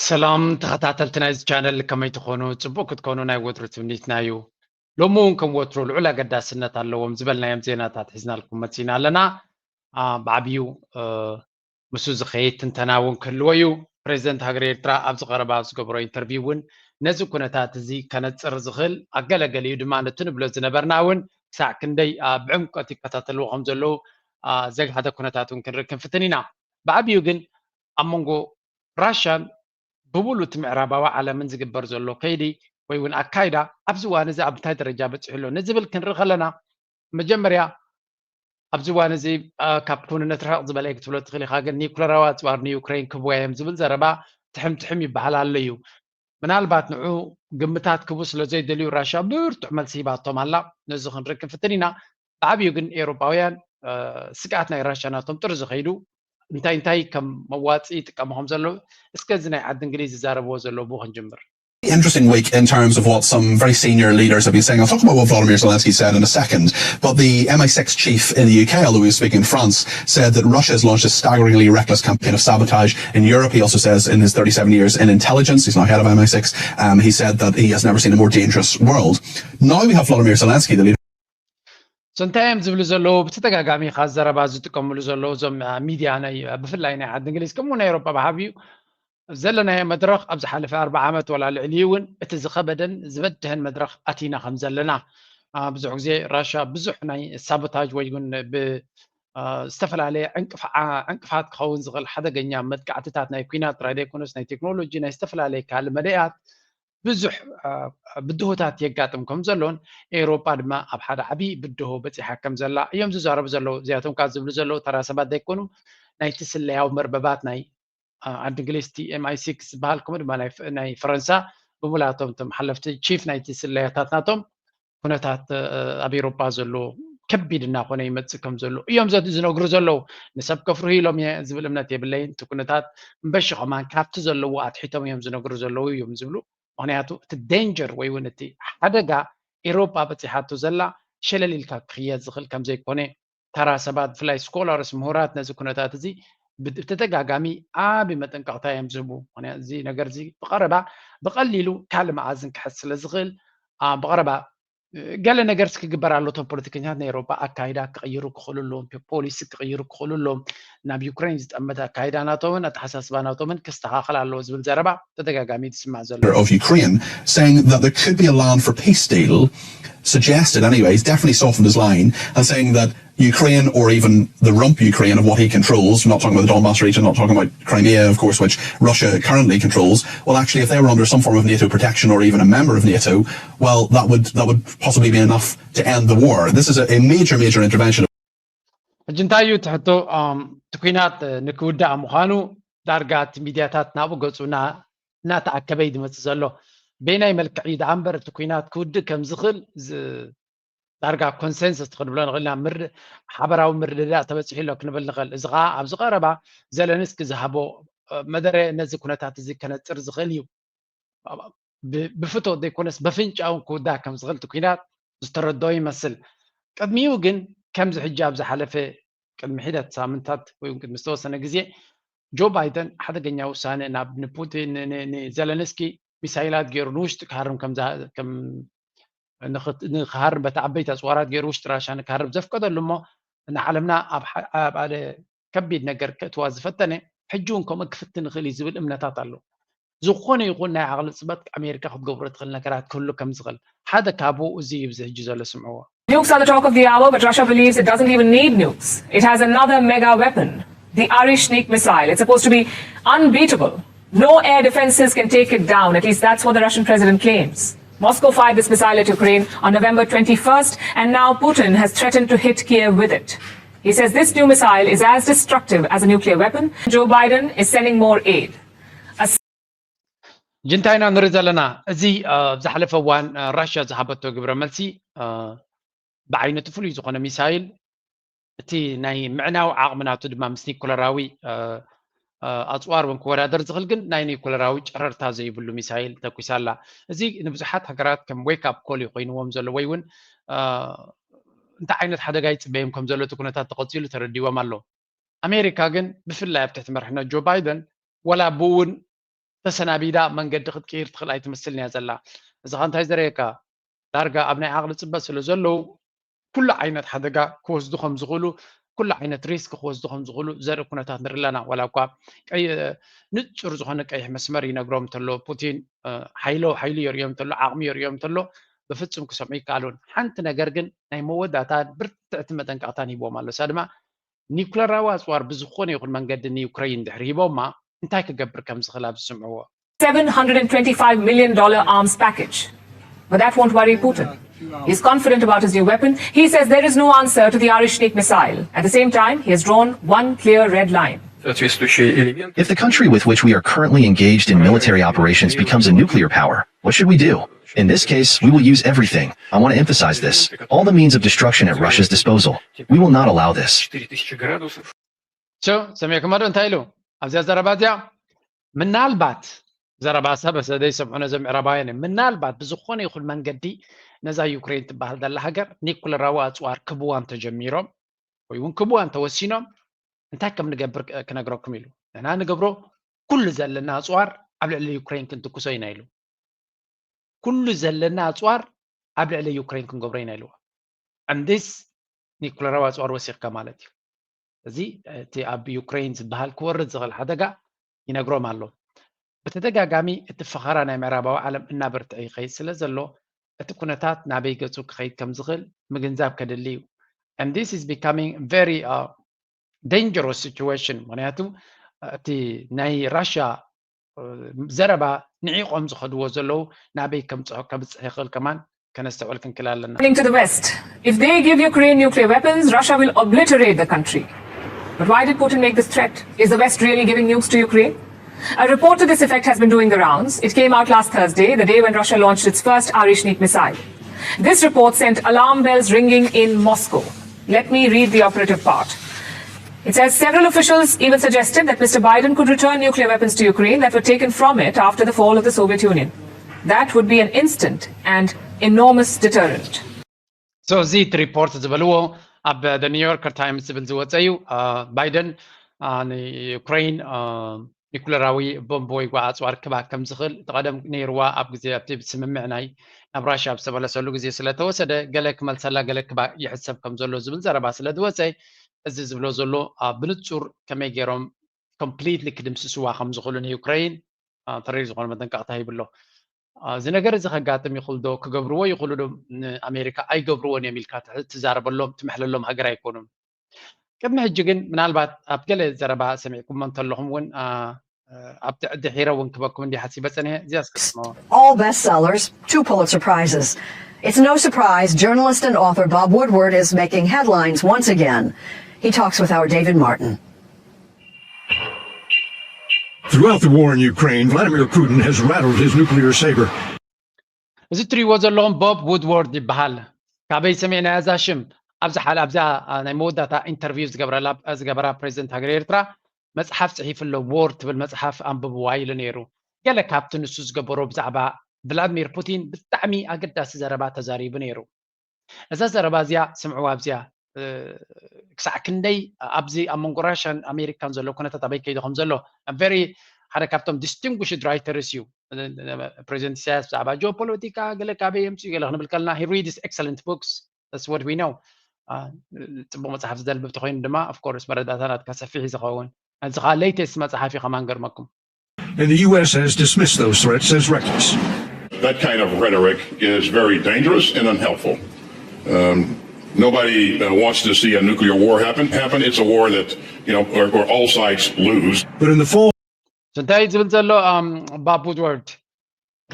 ሰላም ተኸታተልቲ ናይዚ ቻነል፣ ከመይ ትኾኑ? ጽቡቕ ክትኮኑ ናይ ወትሩ ትምኒትና እዩ። ሎሚ እውን ከም ወትሩ ልዑል ኣገዳስነት ኣለዎም ዝበልናዮም ዜናታት ሒዝናልኩም መጺና ኣለና። ብዓብዩ ምስኡ ዝኸይድ ትንተና እውን ክህልዎ እዩ። ፕሬዚደንት ሃገር ኤርትራ ኣብዚ ቀረባ ኣብ ዝገበሮ ኢንተርቪው እውን ነዚ ኩነታት እዚ ከነጽር ዝኽእል ኣገለገሊኡ ድማ ነቲ ንብሎ ዝነበርና እውን ክሳዕ ክንደይ ብዕምቀት ይከታተልዎ ከም ዘለዉ ዘግሃደ ኩነታት እውን ክንርኢ ክንፍትን ኢና። ብዓብዩ ግን ኣብ መንጎ ራሽያን ብምሉእ እቲ ምዕራባዊ ዓለምን ዝግበር ዘሎ ከይዲ ወይ እውን ኣካይዳ ኣብዚ እዋን እዚ ኣብ እንታይ ደረጃ በፂሑ ኣሎ ንዝብል ክንርኢ ከለና፣ መጀመርያ ኣብዚ እዋን እዚ ካብ ክውንነት ርሕቕ ዝበለ ክትብሎ ትኽእል ኢኻ፣ ግን ኒውክለራዊ ኣፅዋር ንዩክሬን ክህብዋ እዮም ዝብል ዘረባ ትሕም ትሕም ይበሃል ኣሎ እዩ። ምናልባት ንዑ ግምታት ክህቡ ስለ ዘይደልዩ ራሽያ ብርቱዕ መልሲ ሂባቶም ኣላ። ነዚ ክንርኢ ክንፍትን ኢና። ብዓብዩ ግን ኤውሮጳውያን ስግኣት ናይ ራሽያ ናቶም ጥሪ ዝኸይዱ እንታይ እንታይ ከም መዋፂ ይጥቀሙ ከም ዘለዉ እስከ እዚ ናይ ዓዲ እንግሊዝ ዝዛረብዎ ዘለዉ ብኡ ክንጅምር። Interesting week in terms of what some very senior leaders have been saying. I'll talk about what Volodymyr Zelensky said in a second, but the M I six chief in the U K, although he was speaking in France, said that Russia has launched a staggeringly reckless campaign of sabotage in Europe. He also says in his thirty-seven years in intelligence, he's now head of M I six, um, he said that he has never seen a more dangerous world. Now we have Volodymyr Zelensky, the leader So እንታይ እዮም ዝብሉ ዘለዉ? ብተደጋጋሚ ካብ ዘረባ ዝጥቀምሉ ዘለዉ እዞም ሚድያ ናይ ብፍላይ ናይ ዓዲ እንግሊዝ ከምኡ ናይ ኤውሮጳ ብዓብዩ ዘለናዮ መድረኽ ኣብ ዝሓለፈ ኣርባዓ ዓመት ወላ ልዕሊኡ እውን እቲ ዝኸበደን ዝበድሀን መድረኽ ኣቲና ከም ዘለና። ብዙሕ ግዜ ራሽያ ብዙሕ ናይ ሳቦታጅ ወይ እውን ብዝተፈላለየ ዕንቅፋት ክኸውን ዝኽእል ሓደገኛ መጥቃዕትታት ናይ ኲናት ጥራይ ዘይኮነስ ናይ ቴክኖሎጂ ናይ ዝተፈላለየ ካልእ መደያት ብዙሕ ብድሆታት የጋጥም ከም ዘሎን ኤውሮጳ ድማ ኣብ ሓደ ዓብዪ ብድሆ በፂሓ ከም ዘላ እዮም ዝዛረቡ ዘለዉ። እዚኣቶም ካብ ዝብሉ ዘለዉ ተራ ሰባት ዘይኮኑ ናይቲ ስለያዊ መርበባት ናይ ዓዲ እንግሊዝ እቲ M I six ዝበሃል ከምኡ ድማ ናይ ፈረንሳ ብምልኣቶም እቶም ሓለፍቲ ቺፍ ናይቲ ስለያታት ናቶም ኩነታት ኣብ ኤውሮጳ ዘሎ ከቢድ እናኾነ ይመፅእ ከም ዘሎ እዮም ዝነግሩ ዘለዉ። ንሰብ ከፍርሁ ኢሎም እየ ዝብል እምነት የብለይን። እቲ ኩነታት እምበሺ ከማን ካብቲ ዘለዎ ኣትሒቶም እዮም ዝነግሩ ዘለዉ እዮም ዝብሉ። ምክንያቱ እቲ ዴንጀር ወይ እውን እቲ ሓደጋ ኤውሮጳ በፂሓቶ ዘላ ሸለል ኢልካ ክኽየድ ዝኽእል ከም ዘይኮነ ተራ ሰባት ብፍላይ ስኮላርስ ምሁራት ነዚ ኩነታት እዚ ብተደጋጋሚ ዓቢ መጠንቀቕታ እዮም ዝህቡ። እዚ ነገር እዚ ብቐረባ ብቐሊሉ ካልእ መኣዝን ክሕዝ ስለ ዝኽእል ብቐረባ ገለ ነገር ክግበር ኣሎ። እቶም ፖለቲከኛታት ናይ ኤውሮጳ ኣካይዳ ክቕይሩ ክኽእሉ ኣለዎም፣ ፖሊሲ ክቕይሩ ክኽእሉ ኣለዎም። ናብ ዩክሬን ዝጠመተ ኣካይዳ ናቶምን ኣተሓሳስባ ናቶምን ክስተኻኸል ኣለዎ ዝብል ዘረባ ተደጋጋሚ ዝስማዕ ዘሎ። of Ukraine, saying that there could be a land for peace deal suggested anyway. He's definitely softened his line and saying that Ukraine or even the rump Ukraine of what he controls, not talking about the Donbass region, not talking about Crimea, of course, which Russia currently controls, well, actually, if they were under some form of NATO protection or even a member of NATO, well, that would that would possibly be enough to end the war. This is a, a major, major intervention. ሕጂ እንታይ እዩ እቲ ሕቶ? እቲ ኩናት ንክውዳእ ምዃኑ ዳርጋ እቲ ሚድያታት ናብኡ ገፁ እናተኣከበ እዩ ዝመፅእ ዘሎ። በየናይ መልክዕ እዩ ደኣ እምበር እቲ ኩናት ክውድእ ከም ዝኽእል ዳርጋ ኮንሰንሰስ ክንብሎ ንኽእል ኢና። ሓበራዊ ምርድዳእ ተበፂሑ ኣሎ ክንብል ንኽእል። እዚ ከዓ ኣብዚ ቀረባ ዘለንስኪ ዝሃቦ መደረ ነዚ ኩነታት እዚ ከነፅር ዝኽእል እዩ። ብፍቶ ዘይኮነስ በፍንጫውን ክውዳእ ከም ዝኽእል እቲ ኩናት ዝተረድኦ ይመስል። ቅድሚኡ ግን ከምዚ ሕጂ ኣብ ዝሓለፈ ቅድሚ ሒደት ሳምንታት ወይ ቅድሚ ዝተወሰነ ግዜ ጆ ባይደን ሓደገኛ ውሳነ ናብ ንፑቲን ንዘለንስኪ ሚሳይላት ገይሩ ንውሽጢ ክሃርም ንክሃርም በቲ ዓበይቲ ኣፅዋራት ገይሩ ውሽጢ ራሻ ንክሃርም ዘፍቀደሉ እሞ ንዓለምና ኣብ ሓደ ከቢድ ነገር ከእትዋ ዝፈተነ ሕጂ እውን ከምኡ ክፍትን ይኽእል እዩ ዝብል እምነታት ኣሎ። ዝኾነ ይኹን ናይ ዓቕሊ ፅበት ኣሜሪካ ክትገብሮ ትኽእል ነገራት ክህሉ ከም ዝኽእል ሓደ ካብኡ እዚ እዩ። እዚ ሕጂ ዘሎ ስምዕዎ። Nukes are the talk of the hour, but Russia believes it doesn't even need nukes. It has another mega weapon, the Orishnik missile. It's supposed to be unbeatable. No air defenses can take it down. At least that's what the Russian president claims. Moscow fired this missile at Ukraine on November twenty-first, and now Putin has threatened to hit Kiev with it. He says this new missile is as destructive as a nuclear weapon. Joe Biden is sending more aid. ጅንታይና ንርኢ ዘለና እዚ ኣብ ዝሓለፈ እዋን ራሽያ ዝሃበቶ ግብረ መልሲ ብዓይነቱ ፍሉይ ዝኾነ ሚሳይል እቲ ናይ ምዕናው ዓቕሚ ናቱ ድማ ምስ ኒኩለራዊ ኣፅዋር እውን ክወዳደር ዝኽእል ግን ናይ ኒኩለራዊ ጨረርታ ዘይብሉ ሚሳይል ተኩሳ ኣላ። እዚ ንብዙሓት ሃገራት ከም ዌክ ኣፕ ኮል እዩ ኮይንዎም ዘሎ ወይ እውን እንታይ ዓይነት ሓደጋ ይፅበዮም ከም ዘሎ እቲ ኩነታት ተቐፂሉ ተረዲዎም ኣሎ። ኣሜሪካ ግን ብፍላይ ኣብ ትሕቲ መርሕነት ጆ ባይደን ወላ ብእውን ተሰናቢዳ መንገዲ ክትቅይር ትኽእል ኣይትመስልን እያ ዘላ። እዚ ኸ እንታይ ዘርእየካ? ዳርጋ ኣብ ናይ ዓቕሊ ጽበት ስለ ዘለዉ፣ ኩሉ ዓይነት ሓደጋ ክወስዱ ከም ዝኽእሉ፣ ኩሉ ዓይነት ሪስክ ክወስዱ ከም ዝኽእሉ ዘርኢ ኩነታት ንርኢ ኣለና። ዋላ እኳ ቀይ-፣ ንጹር ዝኾነ ቀይሕ መስመር ይነግሮም እንተሎ፣ ፑቲን፣ እ፣ ሓይሎ-፣ ሓይሉ የርእዮም እንተሎ፣ ዓቕሚ የርእዮም እንተሎ፣ ብፍጹም ክሰምዑ ይከኣሉን። ሓንቲ ነገር ግን ናይ መወዳእታን ብርትዕቲ መጠንቀቕታን ሂብዎም ኣሎ። እሳ ድማ ኒውክለራዊ ኣጽዋር ብዝኾነ ይኹን መንገዲ ንዩክረይን ድሕሪ ሂቦማ፣ እንታይ ክገብር ከም ዝኽእል ኣብዚ ስምዕዎ። seven hundred and twenty-five million dollar arms package. But that won't worry Putin. He's confident about his new weapon. He says there is no answer to the Oreshnik missile. At the same time, he has drawn one clear red line. If the country with which we are currently engaged in military operations becomes a nuclear power, what should we do? In this case, we will use everything. I want to emphasize this. All the means of destruction at Russia's disposal. We will not allow this. ሶ ሰሚዕኩሞ ዶ እንታይ ኢሉ ኣብዚኣ ዘረባ እዚኣ? ምናልባት ዘረባ ሰብ ዘይሰምዑ ነዞም ምዕራባውያን እዮም። ምናልባት ብዝኾነ ይኹን መንገዲ ነዛ ዩክሬን ትበሃል ዘላ ሃገር ኒኩለራዊ ኣፅዋር ክብዋ እንተጀሚሮም ወይ እውን ክብዋ እንተወሲኖም እንታይ ከም ንገብር ክነግረኩም ኢሉ። ንሕና ንገብሮ ኩሉ ዘለና ኣፅዋር ኣብ ልዕሊ ዩክሬን ክንትኩሶ ኢና ኢሉ። ኩሉ ዘለና ኣፅዋር ኣብ ልዕሊ ዩክሬን ክንገብሮ ኢና ኢልዎ። ዕምዲስ ኒኩለራዊ ኣፅዋር ወሲኽካ ማለት እዩ። እዚ እቲ ኣብ ዩክሬን ዝበሃል ክወርድ ዝኽእል ሓደጋ ይነግሮም ኣሎ። ብተደጋጋሚ እቲ ፈኸራ ናይ ምዕራባዊ ዓለም እናበርትዐ ይኸይድ ስለ ዘሎ እቲ ኩነታት ናበይ ገፁ ክኸይድ ከም ዝኽእል ምግንዛብ ከድሊ እዩ። And this is becoming very uh, dangerous situation። ምክንያቱ እቲ ናይ ራሽያ ዘረባ ንዒቆም ዝኸድዎ ዘለዉ ናበይ ከምፅሖ ከብፅሕ ይኽእል ከማን ከነስተውዕል ክንክል ኣለና። Turning to the West, if they give Ukraine nuclear weapons, Russia will obliterate the country. But why did Putin make this threat? Is the West really giving nukes to Ukraine? A report to this effect has been doing the rounds. It came out last Thursday, the day when Russia launched its first Oreshnik missile. This report sent alarm bells ringing in Moscow. Let me read the operative part. It says several officials even suggested that Mister Biden could return nuclear weapons to Ukraine that were taken from it after the fall of the Soviet Union. That would be an instant and enormous deterrent. So እዚ እቲ ሪፖርት ዝበልዎ ኣብ ኒውዮርከር ታይምስ ዝብል ዝወፀ እዩ። ባይደን ንዩክሬን ኒኩለራዊ ቦምብ ወይ ጓ ኣፅዋር ክባ ከም ዝኽእል እቲ ቀደም ነይርዋ ኣብ ግዜ ኣብቲ ስምምዕ ናይ ናብ ራሽያ ኣብ ዝተመለሰሉ ግዜ ስለተወሰደ ገለ ክመልሰላ ገለ ክባ ይሕሰብ ከም ዘሎ ዝብል ዘረባ ስለ ዝወፀ እዚ ዝብሎ ዘሎ ብንፁር ከመይ ገይሮም ኮምፕሊትሊ ክድምስስዋ ከም ዝኽእሉ ንዩክሬን ተሪር ዝኾነ መጠንቀቕታ ሂብሎ። እዚ ነገር እዚ ከጋጥም ይኽእል ዶ ክገብርዎ ይኽእሉ ዶ ንኣሜሪካ ኣይገብርዎን እዮም ኢልካ ትዛረበሎም ትምሕለሎም ሃገር ኣይኮኑን። ቅድሚ ሕጂ ግን ምናልባት ኣብ ገለ ዘረባ ሰሚዕኩሞ እንተለኹም እውን ኣብቲ ድሒረ እውን ክበኩም እንዲ ሓሲበ ፀኒሐ እዚኣ ስከስመ All bestsellers, two Pulitzer Prizes. It's no surprise journalist and author Bob Woodward is making headlines once again. He talks with our David Martin. Throughout the war in Ukraine, Vladimir Putin has rattled his nuclear saber. እዚ እትሪእዎ ዘለኹም ቦብ ውድዎርድ ይበሃል። ካበይ ሰሚዕናያ እዛ ሽም? ኣብዚ ሓል ኣብዛ ናይ መወዳእታ ኢንተርቪው ዝገበረላ ዝገበራ ፕሬዚደንት ሃገር ኤርትራ መፅሓፍ ፅሒፉ ኣሎ። ዎር ትብል መፅሓፍ ኣንብብዋ ኢሉ ነይሩ። ገለ ካብቲ ንሱ ዝገበሮ ብዛዕባ ቭላድሚር ፑቲን ብጣዕሚ ኣገዳሲ ዘረባ ተዛሪቡ ነይሩ። እዛ ዘረባ እዚኣ ስምዕዋ ኣብዚኣ ክሳዕ ክንደይ ኣብዚ ኣብ መንጎ ራሽያን ኣሜሪካን ዘሎ ኩነታት ኣበይ ከይዱ ከም ዘሎ very ሓደ ካብቶም distinguished writers እዩ። ፕሬዚደንት ኢሳያስ ብዛዕባ ጂኦፖለቲካ ገለ ካበይ የምፅኡ ገለ ክንብል ከለና he reads excellent books. That's what we know. ፅቡቅ መፅሓፍ ዝደልብብ ተኮይኑ ድማ of course መረዳእታ ናትካ ሰፊሕ እዩ ዝኸውን። እዚ ከዓ latest መፅሓፍ እዩ ከማን ገርመኩም። And the U S has dismissed those threats as reckless. That kind of rhetoric is very dangerous and unhelpful. Um, nobody uh, wants to see a nuclear war happen. Happen. It's a war that you know where, where all sides lose. But in the fall, እንታይ ዝብል ዘሎ ባብ ውድወርድ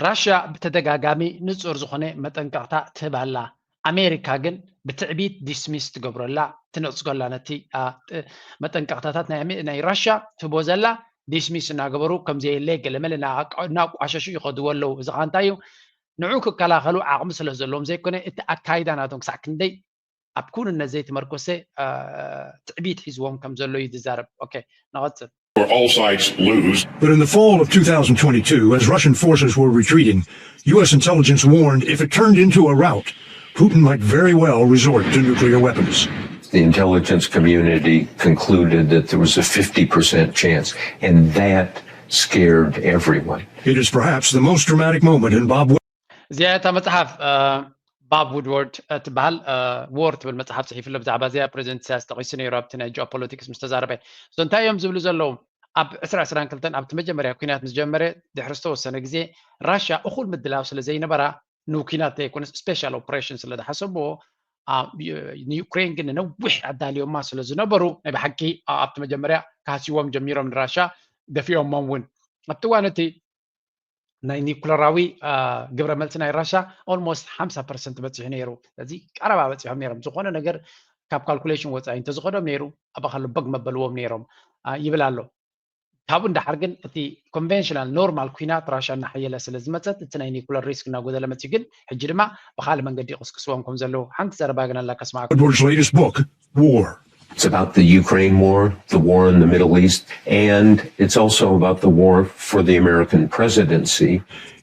ራሽያ ብተደጋጋሚ ንጹር ዝኾነ መጠንቀቕታ ትህብ ኣላ። ኣሜሪካ ግን ብትዕቢት ዲስሚስ ትገብሮ ኣላ፣ ትነጽጎ ኣላ። ነቲ መጠንቀቕታታት ናይ ራሽያ ትህቦ ዘላ ዲስሚስ እናገበሩ ከም ዘየለ ገለመለ እናቋሸሹ ይኸድዎ ኣለዉ። እዚ ኸዓ እንታይ እዩ? ንዑ ክከላኸሉ ዓቕሚ ስለ ዘለዎም ዘይኮነ እቲ ኣካይዳ ናቶም ክሳዕ ክንደይ ኣብ ክውንነት ዘይተመርኮሰ ትዕቢት ሒዝዎም ከም ዘሎ እዩ ዝዛረብ። ኦኬ፣ ንቐጽል። Where all sides lose. But in the fall of two thousand twenty-two, as Russian forces were retreating, U S intelligence warned if it turned into a rout, Putin might very well resort to nuclear weapons. The intelligence community concluded that there was a fifty percent chance, and that scared everyone. It is perhaps the most dramatic moment in Bob እዚኣ እታ መፅሓፍ ባብ ውድወርድ ትበሃል፣ ዎር ትብል መፅሓፍ ፅሒፍሎ ብዛዕባ እዚኣ ፕሬዚደንት ኢሳያስ ጠቂሱ ነይሩ ኣብቲ ናይ ጂኦፖለቲክስ ምስ ተዛረበ። So እንታይ እዮም ዝብሉ ዘለዉ? ኣብ ዕስራ ዕስራን ክልተን ኣብቲ መጀመርያ ኩናት ምስ ጀመረ ድሕሪ ዝተወሰነ ግዜ ራሽያ እኹል ምድላው ስለ ዘይነበራ ንኩናት ዘይኮነስ ስፔሻል ኦፕሬሽን ስለ ዝሓሰብዎ ንዩክሬን ግን ነዊሕ ኣዳልዮማ ስለ ዝነበሩ ናይ ብሓቂ ኣብቲ መጀመርያ ካሲዎም ጀሚሮም ንራሻ ደፊኦሞም እውን ኣብቲ እዋን እቲ ናይ ኒኩለራዊ ግብረ መልሲ ናይ ራሻ ኦልሞስት ሓምሳ ፐርሰንት በፂሑ ነይሩ። ስለዚ ቀረባ በፂሖም ነይሮም። ዝኾነ ነገር ካብ ካልኩሌሽን ወፃኢ እንተዝኸዶም ነይሩ ኣባኻሉ በግ መበልዎም ነይሮም ይብል ኣሎ። ካብኡ እንዳሓር ግን እቲ ኮንቨንሽናል ኖርማል ኩናት ራሻ እናሓየለ ስለ ዝመፀት እቲ ናይ ኒኩለር ሪስክ እናጎደለ መፅዩ። ግን ሕጂ ድማ ብካልእ መንገዲ ይቕስቅስዎም ከም ዘለዉ ሓንቲ ዘረባ ግን ኣላ ከስማዕኩም። Woodward's latest book, War. It's about the Ukraine war, the war in the Middle East, and it's also about the war for the American presidency.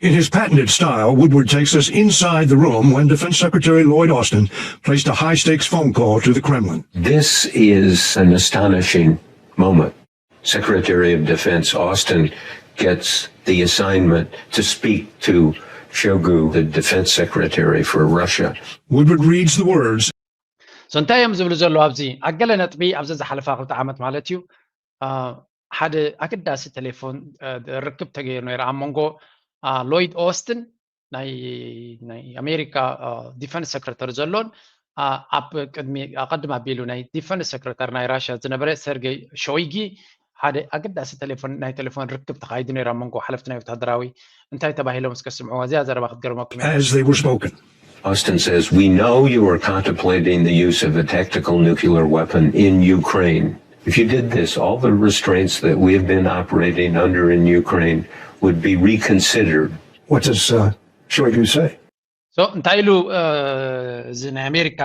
In his patented style, Woodward takes us inside the room when Defense Secretary Lloyd Austin placed a high stakes phone call to the Kremlin. This is an astonishing moment. Secretary of Defense Austin gets the assignment to speak to Shoigu, the defense secretary for Russia. Woodward reads the words. So እንታይ እዮም ዝብሉ ዘለዉ ኣብዚ ኣብ ገለ ነጥቢ ኣብዚ ዝሓለፋ ክልተ ዓመት ማለት እዩ ሓደ ኣገዳሲ ቴሌፎን ርክብ ተገይሩ ነይሩ ኣብ መንጎ ሎይድ ኦስትን ናይ ናይ ኣሜሪካ ዲፈንስ ሰክረተሪ ዘሎን ኣብ ቅድሚ ኣቐድም ኣቢሉ ናይ ዲፈንስ ሰክረተሪ ናይ ራሽያ ዝነበረ ሰርጌይ ሾይጊ ሓደ ኣገዳሲ ቴሌፎን ናይ ቴሌፎን ርክብ ተኻይዱ ነይሩ ኣብ መንጎ ሓለፍቲ ናይ ወታደራዊ እንታይ ተባሂሎም እስከ ስምዕዋ እዚኣ ዘረባ ክትገርመኩም እያ። As they were spoken. Austin says, "We know you are contemplating the use of a tactical nuclear weapon in Ukraine. If you did this, all the restraints that we have been operating under in Ukraine would be reconsidered." What does uh, Shoigu say? So እንታይ ኢሉ እዚ ናይ ኣሜሪካ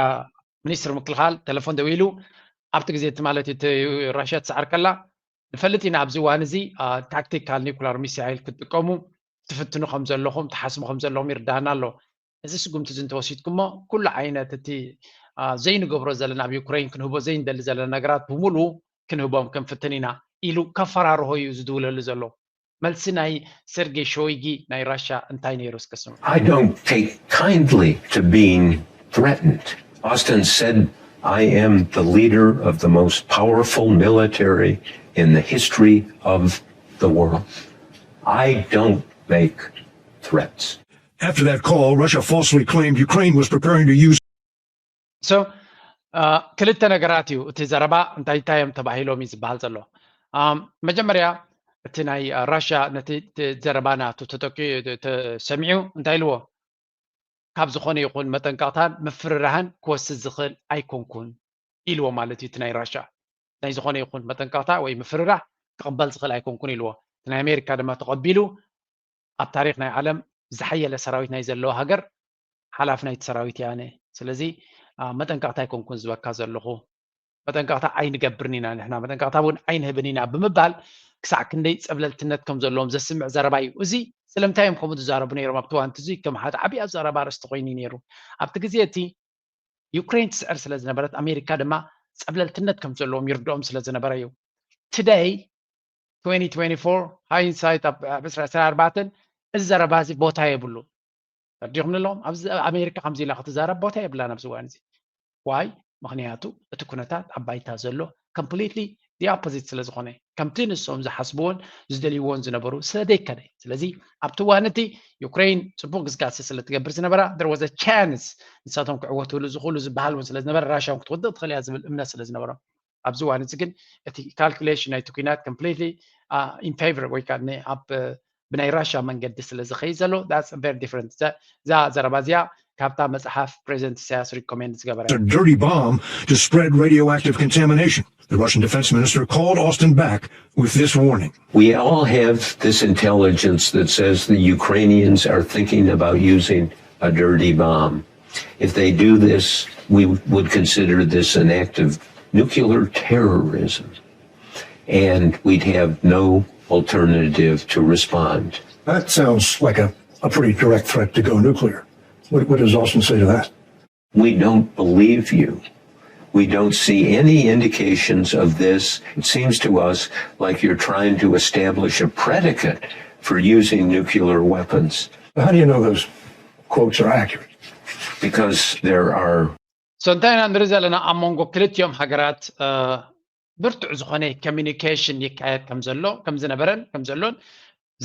ሚኒስትር ምክልኻል ቴሌፎን ደው ኢሉ ኣብቲ ግዜ እቲ ማለት እቲ ራሽያ ትሰዓር ከላ ንፈልጥ ኢና ኣብዚ እዋን እዚ ታክቲካል ኒኩላር ሚሳይል ክትጥቀሙ ትፍትኑ ከም ዘለኹም ትሓስቡ ከም ዘለኹም ይርዳሃና ኣሎ። እዚ ስጉምቲ እዚ እንተወሲድኩሞ ኩሉ ዓይነት እቲ ዘይንገብሮ ዘለና ኣብ ዩክሬን ክንህቦ ዘይንደሊ ዘለና ነገራት ብምሉ ክንህቦም ክንፍትን ኢና ኢሉ ከፈራርሆ እዩ ዝድውለሉ ዘሎ። መልሲ ናይ ሰርጌ ሾይጊ ናይ ራሻ እንታይ ነይሩ እስከ ስምዑ። I don't take kindly to being threatened. Austin said, "I am the leader of the most powerful military in the history of the world. I don't make threats." After that call, Russia falsely claimed Ukraine was preparing to use So ክልተ ነገራት እዩ እቲ ዘረባ እንታይ እንታይ እዮም ተባሂሎም እዩ ዝበሃል ዘሎ። መጀመርያ እቲ ናይ ራሽያ ነቲ ዘረባ ናቱ ተጠቂዑ ተሰሚዑ እንታይ ኢልዎ? ካብ ዝኾነ ይኹን መጠንቀቕታን ምፍርራህን ክወስድ ዝኽእል ኣይኮንኩን ኢልዎ ማለት እዩ። እቲ ናይ ራሽያ ናይ ዝኾነ ይኹን መጠንቀቕታ ወይ ምፍርራህ ክቕበል ዝኽእል ኣይኮንኩን ኢልዎ። እቲ ናይ ኣሜሪካ ድማ ተቐቢሉ ኣብ ታሪክ ናይ ዓለም ዝሓየለ ሰራዊት ናይ ዘለዎ ሃገር ሓላፊ ናይቲ ሰራዊት እየ ኣነ። ስለዚ መጠንቀቕታ ኣይኮንኩን ዝበካ ዘለኹ። መጠንቀቕታ ኣይንገብርን ኢና ንሕና፣ መጠንቀቕታ እውን ኣይንህብን ኢና ብምባል ክሳዕ ክንደይ ጸብለልትነት ከም ዘለዎም ዘስምዕ ዘረባ እዩ። እዚ ስለምንታይ እዮም ከምኡ ዝዛረቡ ነይሮም ኣብቲ እዋን እዚ ከም ሓደ ዓብዪ ኣዘራርባ ኣርእስቲ ኮይኑ እዩ ነይሩ። ኣብቲ ግዜ እቲ ዩክሬን ትስዕር ስለ ዝነበረት ኣሜሪካ ድማ ጸብለልትነት ከም ዘለዎም ይርድኦም ስለ ዝነበረ እዩ። Today twenty twenty-four hindsight ኣብ ዕስራ ዕስራ ኣርባዕተን እዚ ዘረባ እዚ ቦታ የብሉ። ተረዲኹም ኣለኹም ኣብዚ ኣሜሪካ ከምዚ ኢላ ክትዛረብ ቦታ የብላን ኣብዚ እዋን እዚ። ዋይ ምክንያቱ እቲ ኩነታት ኣብ ባይታ ዘሎ completely the opposite ስለ ዝኾነ ከምቲ ንሶም ዝሓስብዎን ዝደልይዎን ዝነበሩ ስለ ዘይከደ ስለዚ ኣብቲ እዋን እቲ ዩክሬን ፅቡቅ ግስጋሴ ስለ ትገብር ዝነበራ there was a chance ንሳቶም ክዕወትሉ ዝኽእሉ ዝበሃል እውን ስለ ዝነበረ ራሽያ እውን ክትወድቕ ትኽእል እያ ዝብል እምነት ስለ ዝነበሮም ኣብዚ እዋን እዚ ግን እቲ calculation ናይቲ ኩናት completely in favor ወይ ከዓ ኣብ ብናይ ራሽያ መንገዲ ስለ ዝኸይድ ዘሎ that's very different እዛ ዘረባ እዚኣ ካብታ መፅሓፍ ፕሬዚደንት ኢሳያስ ሪኮሜንድ ዝገበረ a dirty bomb to spread radioactive contamination. The Russian defense minister called Austin back with this warning. We all have this intelligence that says the Ukrainians are thinking about using a dirty bomb. If they do this, we would consider this an act of nuclear terrorism. And we'd have no alternative to respond. That sounds like a, a pretty direct threat to go nuclear. What, what does Austin say to that? We don't believe you. We don't see any indications of this. It seems to us like you're trying to establish a predicate for using nuclear weapons. How do you know those quotes are accurate? Because there are so እንታይ ኢና ንርኢ ዘለና ኣብ መንጎ ክልቲኦም ሃገራት ብርቱዕ ዝኾነ ኮሚኒኬሽን ይካየድ ከም ዘሎ ከም ዝነበረን ከም ዘሎን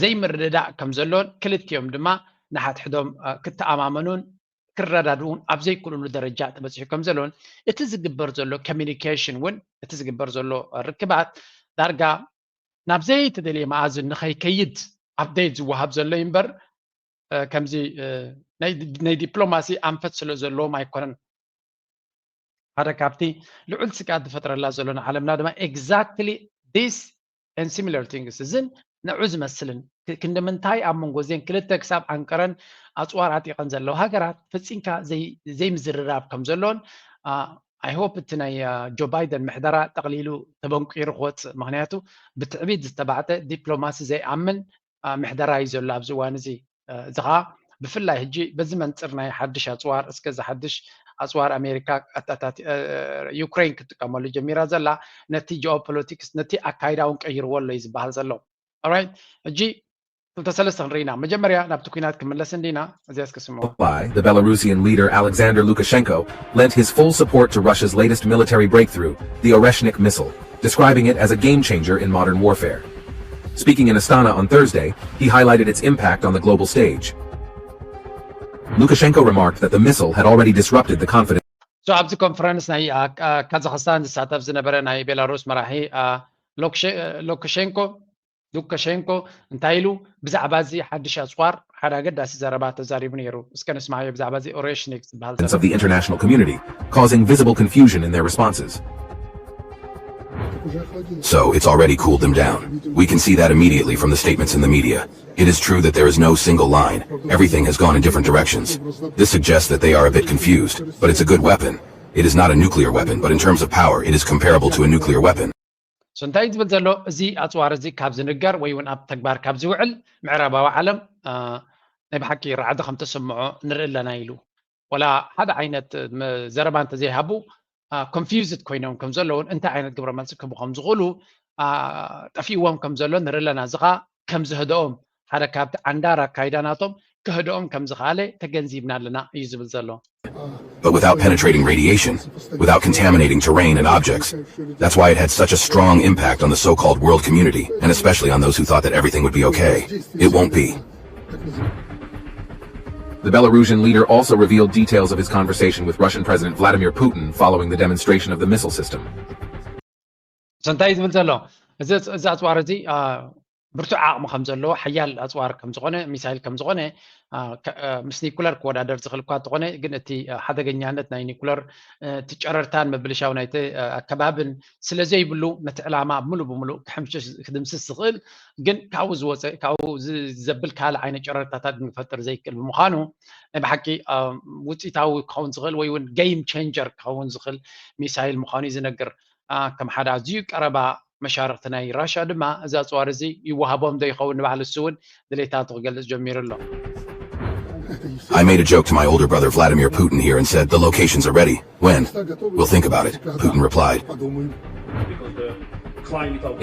ዘይምርድዳእ ከም ዘሎን ክልቲኦም ድማ ንሓድሕዶም ክተኣማመኑን ክረዳድኡን ኣብ ዘይክእሉሉ ደረጃ ተበፂሑ ከም ዘሎን እቲ ዝግበር ዘሎ ኮሚኒኬሽን እውን እቲ ዝግበር ዘሎ ርክባት ዳርጋ ናብ ዘይተደልየ መኣዝን ንኸይከይድ ኣፕዴት ዝወሃብ ዘሎ እዩ እምበር ከምዚ ናይ ዲፕሎማሲ ኣንፈት ስለ ዘለዎም ኣይኮነን ሓደ ካብቲ ልዑል ስግኣት ዝፈጥረላ ዘሎ ንዓለምና ድማ exactly this and similar things እዝን ንዑ ዝመስልን ክንዲ ምንታይ ኣብ መንጎ እዚን ክልተ ክሳብ ዓንቀረን ኣፅዋር ኣጢቀን ዘለዋ ሃገራት ፈፂምካ ዘይምዝርራብ ከም ዘሎን I hope እቲ ናይ ጆ ባይደን ምሕደራ ጠቕሊሉ ተበንቂሩ ክወፅእ ምክንያቱ ብትዕቢት ዝተባዕጠ ዲፕሎማሲ ዘይኣምን ምሕደራ እዩ ዘሎ ኣብዚ እዋን እዚ እዚ ከዓ ብፍላይ ሕጂ በዚ መንፅር ናይ ሓድሽ ኣፅዋር እስከ እዚ ሓድሽ ኣፅዋር ኣሜሪካ ዩክሬን ክትጥቀመሉ ጀሚራ ዘላ ነቲ ጂኦፖለቲክስ ነቲ ኣካይዳ እውን ቀይርዎ ኣሎ እዩ ዝበሃል ዘሎ ሕጂ ክልተ ሰለስተ ክንርኢና መጀመርያ ናብቲ ኩናት ክምለስ እንዲና እዚያ እስከ ስምዑ The Belarusian leader Alexander Lukashenko lent his full support to Russia's latest military breakthrough, the Oreshnik missile, describing it as a game changer in modern warfare. Speaking in Astana on Thursday, he highlighted its impact on the global stage. Lukashenko remarked that the missile had already disrupted the confidence. ኣብዚ ኮንፈረንስ ናይ ካዛክስታን ዝሳተፍ ዝነበረ ናይ ቤላሩስ መራሒ ሉካሼንኮ ሉካሼንኮ እንታይ ኢሉ ብዛዕባ እዚ ሓድሽ ኣፅዋር ሓደ ኣገዳሲ ዘረባ ተዛሪቡ ነይሩ እስከ ንስማዮ ብዛዕባ እዚ ኦሬሽኒክ ዝበሃል of the international community, causing visible confusion in their responses. So it's already cooled them down. We can see that immediately from the statements in the media. It is true that there is no single line. Everything has gone in different directions. This suggests that they are a bit confused, but it's a good weapon. It is not a nuclear weapon, but in terms of power, it is comparable to a nuclear weapon. So እንታይ ዝብል ዘሎ እዚ ኣፅዋር እዚ ካብ ዝንገር ወይ እውን ኣብ ተግባር ካብ ዝውዕል ምዕራባዊ ዓለም ናይ ብሓቂ ራዕዲ ከም ተሰምዖ ንርኢ ኣለና ኢሉ ወላ ሓደ ዓይነት ዘረባ እንተዘይሃቡ ኮንፊውዝድ ኮይኖም ከም ዘለውን እንታይ ዓይነት ግብረ መልሲ ክህቡ ከም ዝኽእሉ ጠፊእዎም ከም ዘሎ ንርኢ ኣለና እዚ ከዓ ከም ዝህደኦም ሓደ ካብቲ ዓንዳር ኣካይዳ ናቶም ክህደኦም ከም ዝኽኣለ ተገንዚብና ኣለና እዩ ዝብል ዘሎ but without penetrating radiation, without contaminating terrain and objects. That's why it had such a strong impact on the so called world community, and especially on those who thought that everything would be okay. It won't be. The Belarusian leader also revealed details of his conversation with Russian President Vladimir Putin following the demonstration of the missile system. እንታይ ዝብል ዘሎ እዚ ኣፅዋር እዚ ብርቱዕ ዓቕሚ ከም ዘለዎ ሓያል ኣፅዋር ከም ዝኾነ ሚሳይል ከም ዝኾነ ምስ ኒኩለር ክወዳደር ዝኽእል እኳ እንተኾነ ግን እቲ ሓደገኛነት ናይ ኒኩለር እቲ ጨረርታን ምብልሻው ናይቲ ኣከባብን ስለ ዘይብሉ ነቲ ዕላማ ሙሉእ ብምሉእ ክሕምሽሽ ክድምስስ ዝኽእል ግን ካብኡ ዝወፀ ካብኡ ዘብል ካልእ ዓይነት ጨረርታታት ንክፈጥር ዘይክእል ብምዃኑ ናይ ብሓቂ ውፅኢታዊ ክኸውን ዝኽእል ወይ እውን game changer ክኸውን ዝኽእል ሚሳይል ምዃኑ እዩ ዝነግር ከም ሓደ ኣዝዩ ቀረባ መሻርክቲ ናይ ራሻ ድማ እዚ ኣፅዋር እዚ ይወሃቦም ዶ ይኸውን ንባዕሉ እሱ እውን ድሌታቱ ክገልፅ ጀሚሩ ኣሎ I made a joke to my older brother Vladimir Putin here and said, "The locations are ready. When? We'll think about it," Putin replied.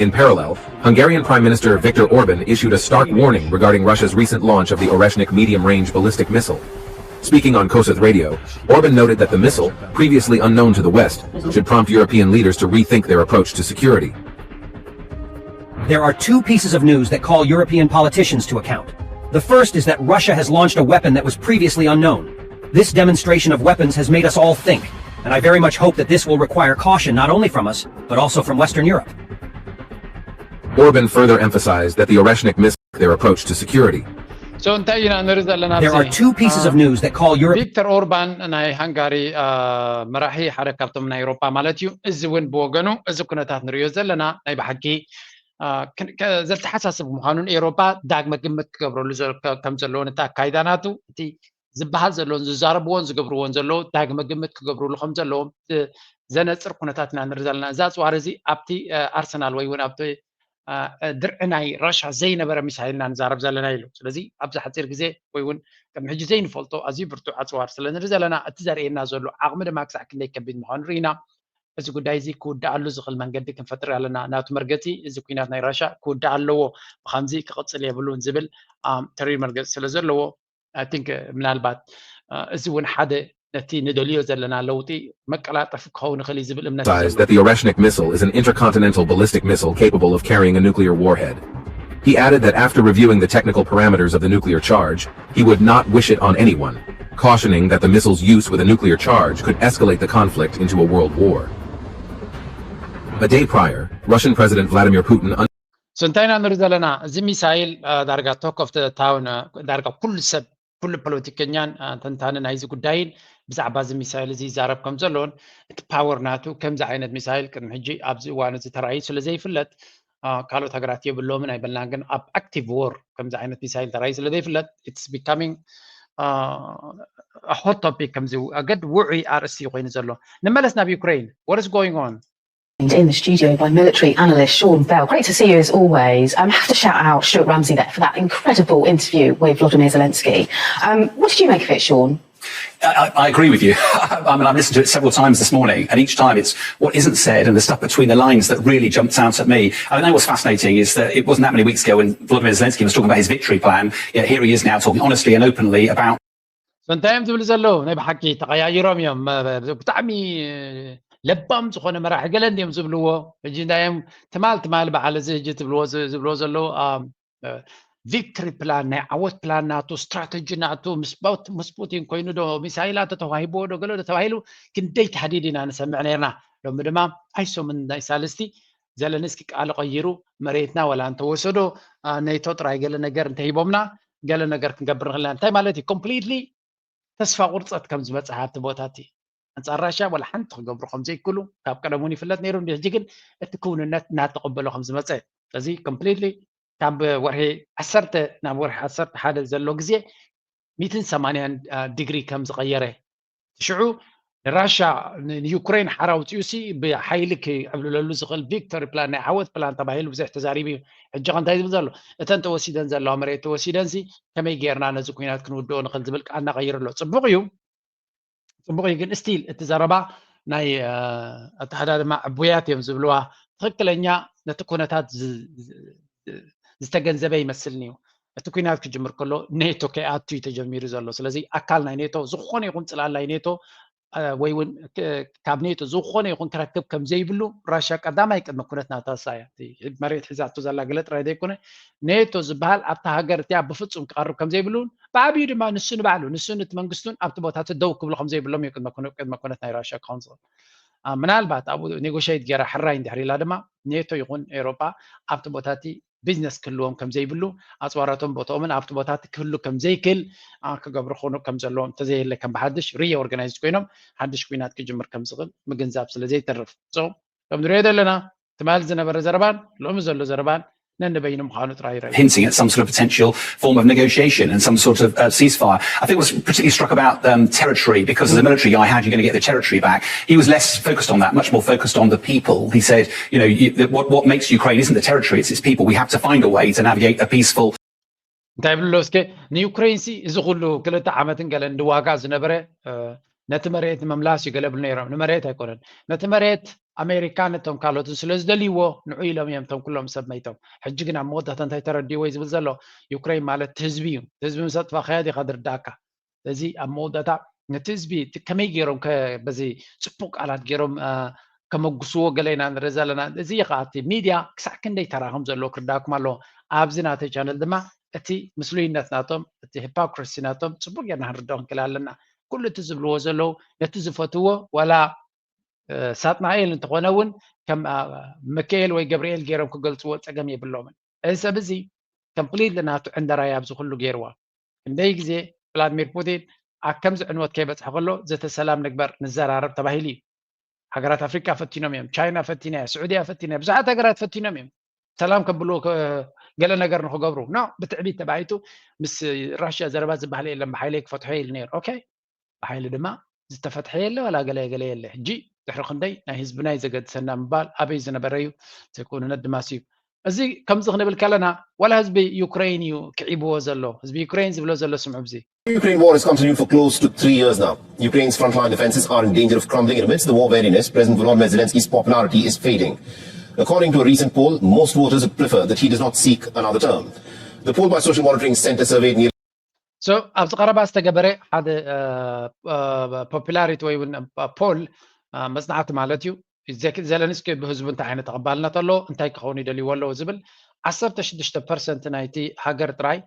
In parallel, Hungarian Prime Minister Viktor Orban issued a stark warning regarding Russia's recent launch of the Oreshnik medium range ballistic missile. Speaking on Kossuth Radio, Orban noted that the missile, previously unknown to the West, should prompt European leaders to rethink their approach to security. There are two pieces of news that call European politicians to account. The first is that Russia has launched a weapon that was previously unknown. This demonstration of weapons has made us all think, and I very much hope that this will require caution not only from us, but also from Western Europe. Orban further emphasized that the Oreshnik missile their approach to security. So እንታይ ኢና ንርኢ ዘለና There are two pieces of news that call Europe. ቪክተር ኦርባን ናይ ሃንጋሪ መራሒ ሓደ ካብቶም ናይ ኤውሮጳ ማለት እዩ እዚ እውን ብወገኑ እዚ ኩነታት ንሪኦ ዘለና ናይ ብሓቂ ዘተሓሳስብ ምዃኑን ኤውሮጳ ዳግመ ግምት ክገብረሉ ከም ዘለዎን እቲ ኣካይዳ ናቱ እቲ ዝበሃል ዘለዎን ዝዛረብዎን ዝገብርዎን ዘለዉ ዳግመ ግምት ክገብርሉ ከም ዘለዎም ዘነፅር ኩነታት ኢና ንርኢ ዘለና እዚ ኣፅዋር እዚ ኣብቲ ኣርሰናል ወይ እውን ኣብቲ ድርዒ ናይ ራሻ ዘይነበረ ሚሳይል ኢና ንዛረብ ዘለና ኢሉ ስለዚ ኣብዚ ሓፂር ግዜ ወይ እውን ቅድሚ ሕጂ ዘይንፈልጦ ኣዝዩ ብርቱዕ ኣፅዋር ስለ ንርኢ ዘለና እቲ ዘርእየና ዘሎ ዓቕሚ ድማ ክሳዕ ክንደይ ከቢድ ምዃኑ ርኢና እዚ ጉዳይ እዚ ክውድኣሉ ዝኽእል መንገዲ ክንፈጥር ኣለና። ናቱ መርገፂ እዚ ኩናት ናይ ራሻ ክውዳእ ኣለዎ፣ ብከምዚ ክቕፅል የብሉን ዝብል ተሪር መርገፂ ስለ ዘለዎ፣ I think ምናልባት እዚ እውን ሓደ ነቲ ንደልዮ ዘለና ለውጢ መቀላጠፍ ክኸውን ይኽእል እዩ ዝብል እምነት That the Oreshnik missile is an intercontinental ballistic missile capable of carrying a nuclear warhead. He added that after reviewing the technical parameters of the nuclear charge, he would not wish it on anyone, cautioning that the missile's use with a nuclear charge could escalate the conflict into a world war. A day prior, Russian President Vladimir Putin so እንታይ ኢና ንርኢ ዘለና? እዚ ሚሳይል ዳርጋ talk of the town፣ ዳርጋ ኩሉ ሰብ፣ ኩሉ ፖለቲከኛን ተንታኒ ናይዚ ጉዳይን ብዛዕባ እዚ ሚሳይል እዚ ይዛረብ ከም ዘሎን እቲ power ናቱ፣ ከምዚ ዓይነት ሚሳይል ቅድሚ ሕጂ ኣብዚ እዋን እዚ ተራእዩ ስለ ዘይፍለጥ፣ ካልኦት ሃገራት የብሎምን ኣይበልናን፣ ግን ኣብ active war ከምዚ ዓይነት ሚሳይል ተራእዩ ስለ ዘይፍለጥ it's becoming hot topic፣ ከምዚ ኣገድ ውዑይ ኣርእስቲ ኮይኑ ዘሎ። ንመለስ ናብ ዩክሬን። What is going on? In the studio by military analyst Sean Bell. Great to see you as always. I um, have to shout out Stuart Ramsey there for that incredible interview with Vladimir Zelensky. Um, what did you make of it, Sean? I, I, agree with you. I mean, I've listened to it several times this morning, and each time it's what isn't said and the stuff between the lines that really jumps out at me. I mean, that was fascinating, is that it wasn't that many weeks ago when Vladimir Zelensky was talking about his victory plan, yet here he is now talking honestly and openly about እንታይ እዮም ዝብሉ ዘለዉ? ናይ ብሓቂ ተቐያይሮም እዮም። ብጣዕሚ ለባም ዝኾነ መራሒ ገለ እንዲዮም ዝብልዎ። ሕጂ እንታይ እዮም ትማል ትማል በዓል እዚ ሕጂ ትብልዎ ዝብልዎ ዘለዉ ቪክትሪ ፕላን፣ ናይ ዓወት ፕላን ናቱ፣ ስትራተጂ ናቱ፣ ምስ ፑቲን ኮይኑ ዶ ሚሳይላት ተተዋሂብዎ ዶ ገለ ዶ ተባሂሉ ክንደይ ታህዲድ ኢና ንሰምዕ ነርና። ሎሚ ድማ ኣይሶምን ናይ ሳልስቲ ዘለንስኪ ቃል ቀይሩ መሬትና ወላ እንተወሰዶ ኔቶ ጥራይ ገለ ነገር እንተሂቦምና ገለ ነገር ክንገብር ንኽእል ኢና። እንታይ ማለት እዩ? ኮምፕሊትሊ ተስፋ ቁርፀት ከም ዝመፅእ ኣብቲ ቦታ እቲ ኣንፃር ራሽያ ወላ ሓንቲ ክገብሩ ከም ዘይክእሉ ካብ ቀደም እውን ይፍለጥ ነይሩ። ሕጂ ግን እቲ ክውንነት እናተቐበሎ ከም ዝመፀ፣ እዚ ኮምፕሊትሊ ካብ ወርሒ ዓሰርተ ናብ ወርሒ ዓሰርተ ሓደ ዘሎ ግዜ ሚእትን ሰማንያን ዲግሪ ከም ዝቐየረ ሽዑ ንራሻ ንዩክሬን ሓራ ውፅኡ ሲ ብሓይሊ ክዕብልለሉ ዝኽእል ቪክቶሪ ፕላን ናይ ዓወት ፕላን ተባሂሉ ብዙሕ ተዛሪቡ እዩ። ሕጂ ከ እንታይ ዝብል ዘሎ? እተን ተወሲደን ዘለዋ መሬት ተወሲደን ሲ ከመይ ጌርና ነዚ ኩናት ክንውድኦ ንኽእል ዝብል ቃል እናቐይሩ ኣሎ። ፅቡቕ እዩ፣ ፅቡቕ እዩ። ግን ስቲል እቲ ዘረባ ናይ ኣተሃዳድማ ዕቡያት እዮም ዝብልዋ ትኽክለኛ ነቲ ኩነታት ዝተገንዘበ ይመስልኒ እዩ። እቲ ኩናት ክጅምር ከሎ ኔቶ ከይኣቱ እዩ ተጀሚሩ ዘሎ። ስለዚ ኣካል ናይ ኔቶ ዝኾነ ይኹን ፅላል ናይ ኔቶ ወይ እውን ካብ ኔቶ ዝኾነ ይኹን ክረክብ ከም ዘይብሉ ራሽያ ቀዳማይ ቅድመ ኩነት ናታ እሳ እያ። መሬት ሒዛቶ ዘላ ገለ ጥራይ ዘይኮነ ኔቶ ዝበሃል ኣብታ ሃገር እቲኣ ብፍፁም ክቐርብ ከም ዘይብሉ እውን ብዓብዩ ድማ ንሱ ንባዕሉ ንሱ ነቲ መንግስቱን ኣብቲ ቦታ እቲ ደው ክብሉ ከም ዘይብሎም እዩ ቅድመ ኩነት ናይ ራሽያ ክኸውን ዝኽእል። ምናልባት ኣብኡ ኔጎሽት ገይራ ሕራይ እንድሕር ኢላ ድማ ኔቶ ይኹን ኤውሮጳ ኣብቲ ቦታ እቲ ቢዝነስ ክህልዎም ከም ዘይብሉ ኣፅዋራቶም ቦታኦምን ኣብቲ ቦታ እቲ ክህሉ ከም ዘይክእል ክገብሩ ክኾኑ ከም ዘለዎም እንተዘየለ ከም ብሓድሽ ሪኦርጋናይዝድ ኮይኖም ሓድሽ ኩናት ክጅምር ከም ዝኽእል ምግንዛብ ስለ ዘይተርፍ። So ከም ንሪኦ ዘለና ትማሊ ዝነበረ ዘረባን ሎሚ ዘሎ ዘረባን ነንበይኑ ምዃኑ ጥራይ ይረኣዩ። hinting at some sort of potential form of negotiation and some sort of uh, ceasefire. I think what's particularly struck about um, territory, because as a military guy, how do you going to get the territory back? He was less focused on that, much more focused on the people. He said, you know, you, what, what makes Ukraine isn't the territory, it's its people. We have to find a way to navigate a peaceful እንታይ ብሎ እስከ ንዩክሬን ሲ እዚ ኩሉ ክልተ ዓመትን ገለን ድዋጋ ዝነበረ ነቲ መሬት ንምምላስ እዩ ገለ ብሉ ነይሮም። ንመሬት ኣይኮነን፣ ነቲ መሬት ኣሜሪካን እቶም ካልኦትን ስለ ዝደልይዎ ንዑ ኢሎም እዮም እቶም ኩሎም ሰብ መይቶም። ሕጂ ግን ኣብ መወዳእታ እንታይ ተረዲእዎ እዩ ዝብል ዘሎ? ዩክሬን ማለት ህዝቢ እዩ። ህዝቢ ምስ ኣጥፋእካዮ ዲኻ ዝርዳእካ? ስለዚ ኣብ መወዳእታ ነቲ ህዝቢ እቲ ከመይ ገይሮም ከ በዚ ፅቡቅ ቃላት ገይሮም ከመጉስዎ ገለ ኢና ንርኢ ዘለና። እዚ ከዓ እቲ ሚድያ ክሳዕ ክንደይ ተራ ከም ዘለዎ ክርዳእኩም ኣለዎ። ኣብዚ ናተይ ቻነል ድማ እቲ ምስሉይነት ናቶም፣ እቲ ሂፖክሪሲ ናቶም ፅቡቅ ጌርና ክንርድኦ ክንክእል ኣለና። ኩሉ እቲ ዝብልዎ ዘለዉ ነቲ ዝፈትዎ ዋላ ሳጥናኤል እንተኾነ እውን ከም ሚካኤል ወይ ገብርኤል ገይሮም ክገልፅዎ ፀገም የብሎምን። እዚ ሰብ እዚ ኮምፕሊትሊ ናቱ ዕንደራ እዩ ኣብዚ ኩሉ ገይርዋ። ክንደይ ግዜ ቭላድሚር ፑቲን ኣብ ከምዚ ዕንወት ከይበፅሐ ከሎ ዘተ ሰላም ንግበር ንዘራረብ ተባሂሉ እዩ። ሃገራት ኣፍሪካ ፈቲኖም እዮም፣ ቻይና ፈቲና እያ፣ ስዑድያ ፈቲና እያ፣ ብዙሓት ሃገራት ፈቲኖም እዮም ሰላም ከብልዎ ገለ ነገር ንክገብሩ። ኖ ብትዕቢት ተባሂቱ ምስ ራሽያ ዘረባ ዝበሃል የለን ብሓይለይ ክፈትሖ ኢሉ ነይሩ። ኦኬ ብሓይሊ ድማ ዝተፈትሐ የለ ዋላ ገለ ገለ የለ። ሕጂ ድሕሪ ክንደይ ናይ ህዝብና እዩ ዘገድሰና ምባል ኣበይ ዝነበረ እዩ። እቲ ክውንነት ድማ ስዩ እዚ ከምዚ ክንብል ከለና ዋላ ህዝቢ ዩክሬን እዩ ክዒብዎ ዘሎ። ህዝቢ ዩክሬን ዝብሎ ዘሎ ስምዑ። እዚ Ukraine war has continued for close to three years now. Ukraine's frontline defenses are in danger of crumbling, and amidst the war weariness, President Volodymyr Zelensky's popularity is fading. According to a recent poll, most voters would prefer that he does not seek another term. The poll by Social Monitoring Center surveyed nearly so ኣብዚ ቀረባ ዝተገበረ ሓደ popularity ወይ እውን ፖል መፅናዕቲ ማለት እዩ። ዘለንስኪ ብህዝቡ እንታይ ዓይነት ተቐባልነት ኣለዎ፣ እንታይ ክኸውን ይደልይዎ ኣለዎ ዝብል ዓሰርተ ሽዱሽተ ፐርሰንት ናይቲ ሃገር ጥራይ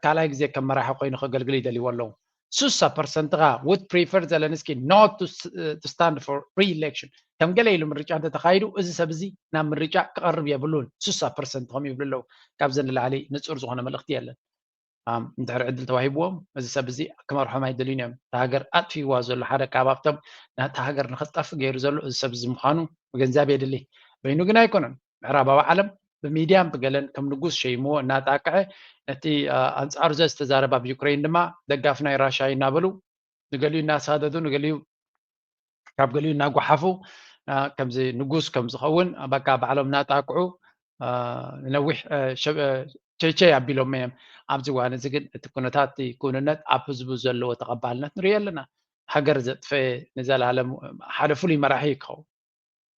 ካልኣይ ግዜ ከም መራሒ ኮይኑ ከገልግል ይደልይዎ ኣለዉ። ስሳ ፐርሰንት ከ would prefer Zelensky not to stand for re-election። ከም ገለ ኢሉ ምርጫ እንተተኻይዱ እዚ ሰብ እዚ ናብ ምርጫ ክቐርብ የብሉን። ስሳ ፐርሰንት ከም ይብሉ ኣለዉ። ካብዚ ንላዕሊ ንጹር ዝኾነ መልእኽቲ የለን። እንድሕር ዕድል ተዋሂብዎም እዚ ሰብ እዚ ክመርሖም ኣይደልዩን እዮም። እታ ሃገር ኣጥፊዋ ዘሎ ሓደ ካብ ኣብቶም ናታ ሃገር ንክትጠፍእ ገይሩ ዘሎ እዚ ሰብ እዚ ምዃኑ ምግንዛብ የድሊ። በይኑ ግን ኣይኮነን። ምዕራባዊ ዓለም ብሚድያን ብገለን ከም ንጉስ ሸይምዎ እናጣቅዐ ነቲ ኣንጻሩ ዘዝተዛረብ ኣብ ዩክሬን ድማ ደጋፊ ናይ ራሻ እዩ እናበሉ ንገሊኡ እናሳደዱ ንገሊኡ ካብ ገሊኡ እናጓሓፉ ከምዚ ንጉስ ከም ዝኸውን በቃ ባዕሎም እናጣቅዑ ንነዊሕ ቸይቸይ ኣቢሎም እዮም። ኣብዚ እዋን እዚ ግን እቲ ኩነታት ክውንነት ኣብ ህዝቡ ዘለዎ ተቐባልነት ንሪኦ ኣለና። ሃገር ዘጥፈ ንዘለኣለም ሓደ ፍሉይ መራሒ ክኸውን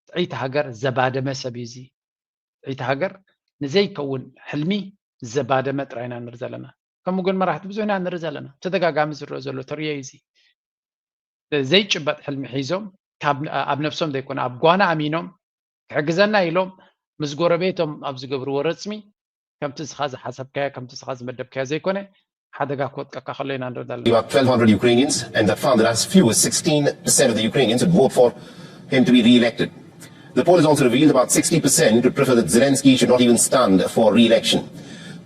ጥዕይቲ ሃገር ዘባደመ ሰብ እዩ እዚ። ጥዕይቲ ሃገር ንዘይከውን ሕልሚ ዘባደመ ጥራይ ኢና ንርኢ ዘለና። ከምኡ ግን መራሕቲ ብዙሕ ኢና ንርኢ ዘለና። ተደጋጋሚ ዝረአ ዘሎ ተርእዮ እዩ እዚ። ዘይጭበጥ ሕልሚ ሒዞም ኣብ ነብሶም ዘይኮነ ኣብ ጓና ኣሚኖም ክሕግዘና ኢሎም ምስ ጎረቤቶም ኣብ ዝገብርዎ ረፅሚ ከምቲ እስኻ ዝሓሰብካዮ ከምቲ እስኻ ዝመደብካዮ ዘይኮነ ሓደጋ ክወጥቀካ ከሎ ኢና ንርኢ ዘለና። About twelve hundred Ukrainians and that found that as few as sixteen percent of the Ukrainians would vote for him to be re-elected. The poll has also revealed about sixty percent would prefer that Zelensky should not even stand for re-election.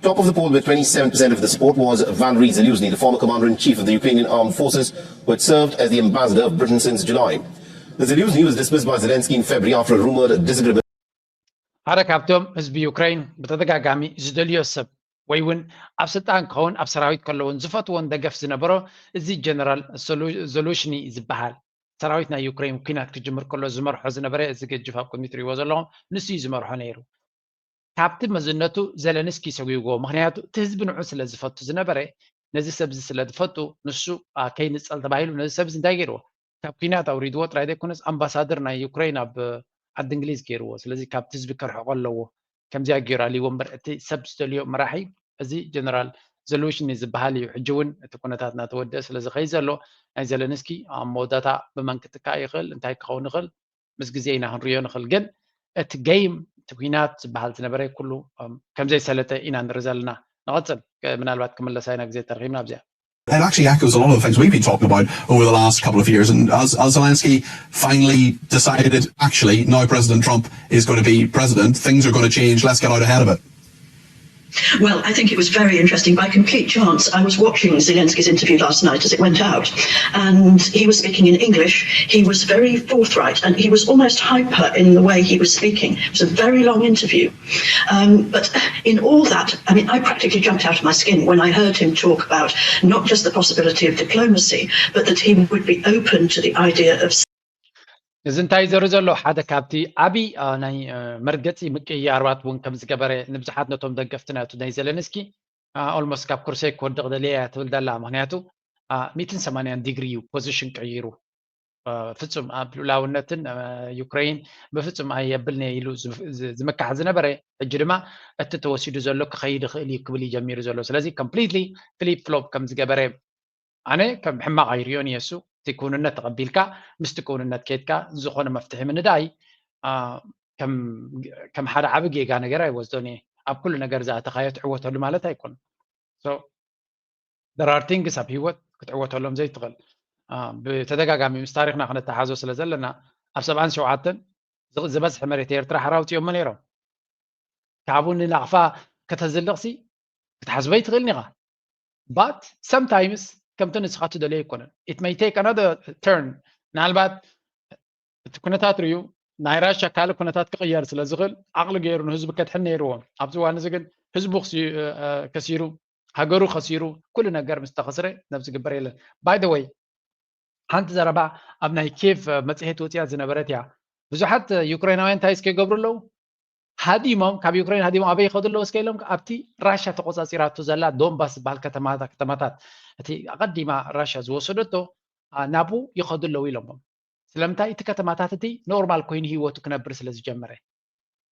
Top of the poll with twenty-seven percent of the support was Valery Zaluzhny, the former commander-in-chief of the Ukrainian armed forces, who had served as the ambassador of Britain since July. The Zaluzhny was dismissed by Zelensky in February after a rumored disagreement. ሓደ ካብቶም ህዝቢ ዩክሬን ብተደጋጋሚ ዝደልዮ ሰብ ወይ እውን ኣብ ስልጣን ክኸውን ኣብ ሰራዊት ከለውን ዝፈትዎን ደገፍ ዝነበሮ እዚ ጀነራል ዘሉሽኒ ዝበሃል ሰራዊት ናይ ዩክሬን ኩናት ክጅምር ከሎ ዝመርሖ ዝነበረ እዚ ገጅፍ ኣብ ቅድሚት ትሪእዎ ዘለኹም ንሱ እዩ ዝመርሖ ነይሩ። ካብቲ መዝነቱ ዘለንስኪ ሰጒግዎ። ምክንያቱ እቲ ህዝቢ ንዑ ስለ ዝፈቱ ዝነበረ ነዚ ሰብ እዚ ስለ ዝፈቱ ንሱ ከይንፀል ተባሂሉ ነዚ ሰብ እዚ እንታይ ገይርዎ? ካብ ኩናት ኣውሪድዎ ጥራይ ዘይኮነስ ኣምባሳደር ናይ ዩክሬን ኣብ ዓዲ እንግሊዝ ገይርዎ። ስለዚ ካብቲ ህዝቢ ከርሕቆ ኣለዎ። ከምዚኣ ገይሩ ኣልይዎ እምበር እቲ ሰብ ዝደልዮ መራሒ እዚ ጀነራል ዘሉሽኒ ዝበሃል እዩ። ሕጂ እውን እቲ ኩነታት እናተወደአ ስለ ዝኸይድ ዘሎ ናይ ዘለንስኪ ኣብ መወዳእታ ብመን ክትካእ ይኽእል እንታይ ክኸውን ይኽእል ምስ ግዜ ኢና ክንሪኦ ንኽእል። ግን እቲ ገይም እቲ ኩናት ዝበሃል ዝነበረ ኩሉ ከምዘይሰለጠ ኢና ንርኢ ዘለና። ንቐፅል ምናልባት ክምለሳ ኢና ግዜ ተረኺብና ኣብዚኣ። It actually echoes a lot of the things we've been talking about over the last couple of years. And as, as Zelensky finally decided, actually, now President Trump is going to be president, things are going to change, let's get out ahead of it. Well, I think it was very interesting. By complete chance, I was watching Zelensky's interview last night as it went out, and he was speaking in English. He was very forthright, and he was almost hyper in the way he was speaking. It was a very long interview. Um, but in all that, I mean, I practically jumped out of my skin when I heard him talk about not just the possibility of diplomacy, but that he would be open to the idea of እዚ እንታይ ዘርኢ ዘሎ ሓደ ካብቲ ዓብዪ ናይ መርገፂ ምቅይያርባት እውን ከም ዝገበረ ንብዙሓት ነቶም ደገፍቲ ናቱ ናይ ዘለንስኪ ኦልሞስት ካብ ኩርሰይ ክወድቕ ደልየ እያ ትብል ዘላ። ምክንያቱ ሚእትን ሰማንያን ዲግሪ እዩ ፖዚሽን ቀይሩ። ፍጹም ኣብ ልኡላውነትን ዩክሬን ብፍጹም ኣየብልን እየ ኢሉ ዝምካሕ ዝነበረ ሕጂ ድማ እቲ ተወሲዱ ዘሎ ክኸይድ ይኽእል እዩ ክብል እዩ ጀሚሩ ዘሎ። ስለዚ ኮምፕሊትሊ ፍሊፕ ፍሎፕ ከም ዝገበረ ኣነ ከም ሕማቕ ኣይሪኦን እየ። እሱ እቲ ክውንነት ተቐቢልካ ምስቲ ክውንነት ከድካ ዝኾነ መፍትሒ ምንዳይ ከም ሓደ ዓቢ ጌጋ ነገር ኣይወስዶን እየ። ኣብ ኩሉ ነገር ዝኣተኻዮ ትዕወተሉ ማለት ኣይኮን። So there are things ኣብ ህይወት ክትዕወተሎም ዘይትኽእል ብተደጋጋሚ ምስ ታሪኽና ክነተሓዞ ስለ ዘለና ኣብ ሰብዓን ሸውዓተን ዝበዝሐ መሬት ኤርትራ ሓራ ኣውፂኦሞ ነይሮም። ካብኡ ንናቕፋ ከተዝልቕሲ ክትሓስቦ ኣይትኽእልን ኢኻ። But sometimes ከምቲ ንስኻ ትደልዮ ኣይኮነን። It may take another turn። ምናልባት እቲ ኩነታት ርዩ ናይ ራሻ ካልእ ኩነታት ክቕየር ስለ ዝኽእል ዓቕሊ ገይሩ ንህዝቡ ከድሕን ነይርዎ። ኣብዚ እዋን እዚ ግን ህዝቡ ከሲሩ፣ ሃገሩ ከሲሩ፣ ኩሉ ነገር ምስ ተኸስረ ነዚ ዝግበር የለን። By the way ሓንቲ ዘረባ ኣብ ናይ ኬቭ መጽሔት ወጽያ ዝነበረት እያ። ብዙሓት ዩክሬናውያን እንታይ እስከ ይገብሩ ኣለዉ? ሃዲሞም፣ ካብ ዩክሬን ሃዲሞም ኣበይ ይኸዱ ኣለዉ እስከ ኢሎም፣ ኣብቲ ራሻ ተቆጻጺራቶ ዘላ ዶንባስ ዝበሃል ከተማታት፣ እቲ ኣቐዲማ ራሻ ዝወሰደቶ ናብኡ ይኸዱ ኣለዉ ኢሎሞም። ስለምንታይ? እቲ ከተማታት እቲ ኖርማል ኮይኑ ህይወቱ ክነብር ስለ ዝጀመረ።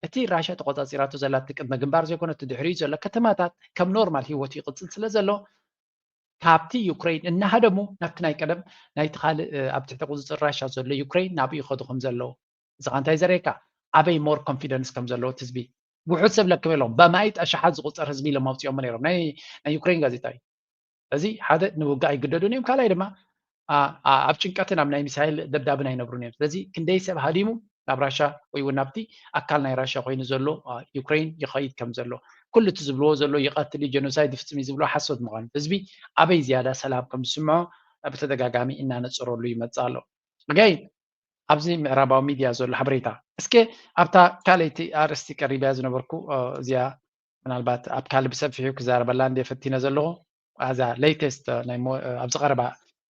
እቲ ራሻ ተቆጻጺራቶ ዘላ፣ እቲ ቅድመ ግንባር ዘይኮነ እቲ ድሕሪኡ ዘሎ ከተማታት ከም ኖርማል ህይወቱ ይቕጽል ስለ ዘሎ፣ ካብቲ ዩክሬን እናሃደሙ ናብቲ ናይ ቀደም ናይቲ ካልእ ኣብ ትሕቲ ቁጽጽር ራሻ ዘሎ ዩክሬን ናብኡ ይኸዱ ከም ዘለዉ። እዚ ኸኣ እንታይ ዘርእየካ? ኣበይ ሞር ኮንፊደንስ ከም ዘለዎ እቲ ህዝቢ። ውሑድ ሰብ ለክም የለዎም፣ በማይት ኣሽሓት ዝቁጸር ህዝቢ ኢሎም ኣውጺኦሞ ነይሮም። ናይ ናይ ዩክሬን ጋዜጣ እዩ። እዚ ሓደ ንውግእ ኣይግደዱን እዮም፣ ካልኣይ ድማ ኣብ ጭንቀትን ኣብ ናይ ሚሳይል ደብዳብን ኣይነብሩን እዮም። ስለዚ ክንደይ ሰብ ሃዲሙ ናብ ራሻ ወይ እውን ናብቲ ኣካል ናይ ራሻ ኮይኑ ዘሎ ዩክሬን ይኸይድ ከም ዘሎ፣ ኩሉ እቲ ዝብልዎ ዘሎ ይቐትል እዩ፣ ጀኖሳይድ ይፍጽም እዩ ዝብልዎ ሓሶት ምዃኑ፣ ህዝቢ ኣበይ ዝያዳ ሰላም ከም ዝስምዖ ብተደጋጋሚ እናነጸረሉ ይመጽእ ኣሎ። ኣጋይን ኣብዚ ምዕራባዊ ሚድያ ዘሎ ሓበሬታ። እስከ ኣብታ ካልኣይቲ ኣርእስቲ ቀሪበያ ዝነበርኩ እዚኣ ምናልባት ኣብ ካልእ ብሰፊሑ ክዛረበላ እንደ ፈቲነ ዘለኹ፣ ኣዛ ሌተስት ናይ ኣብዚ ቀረባ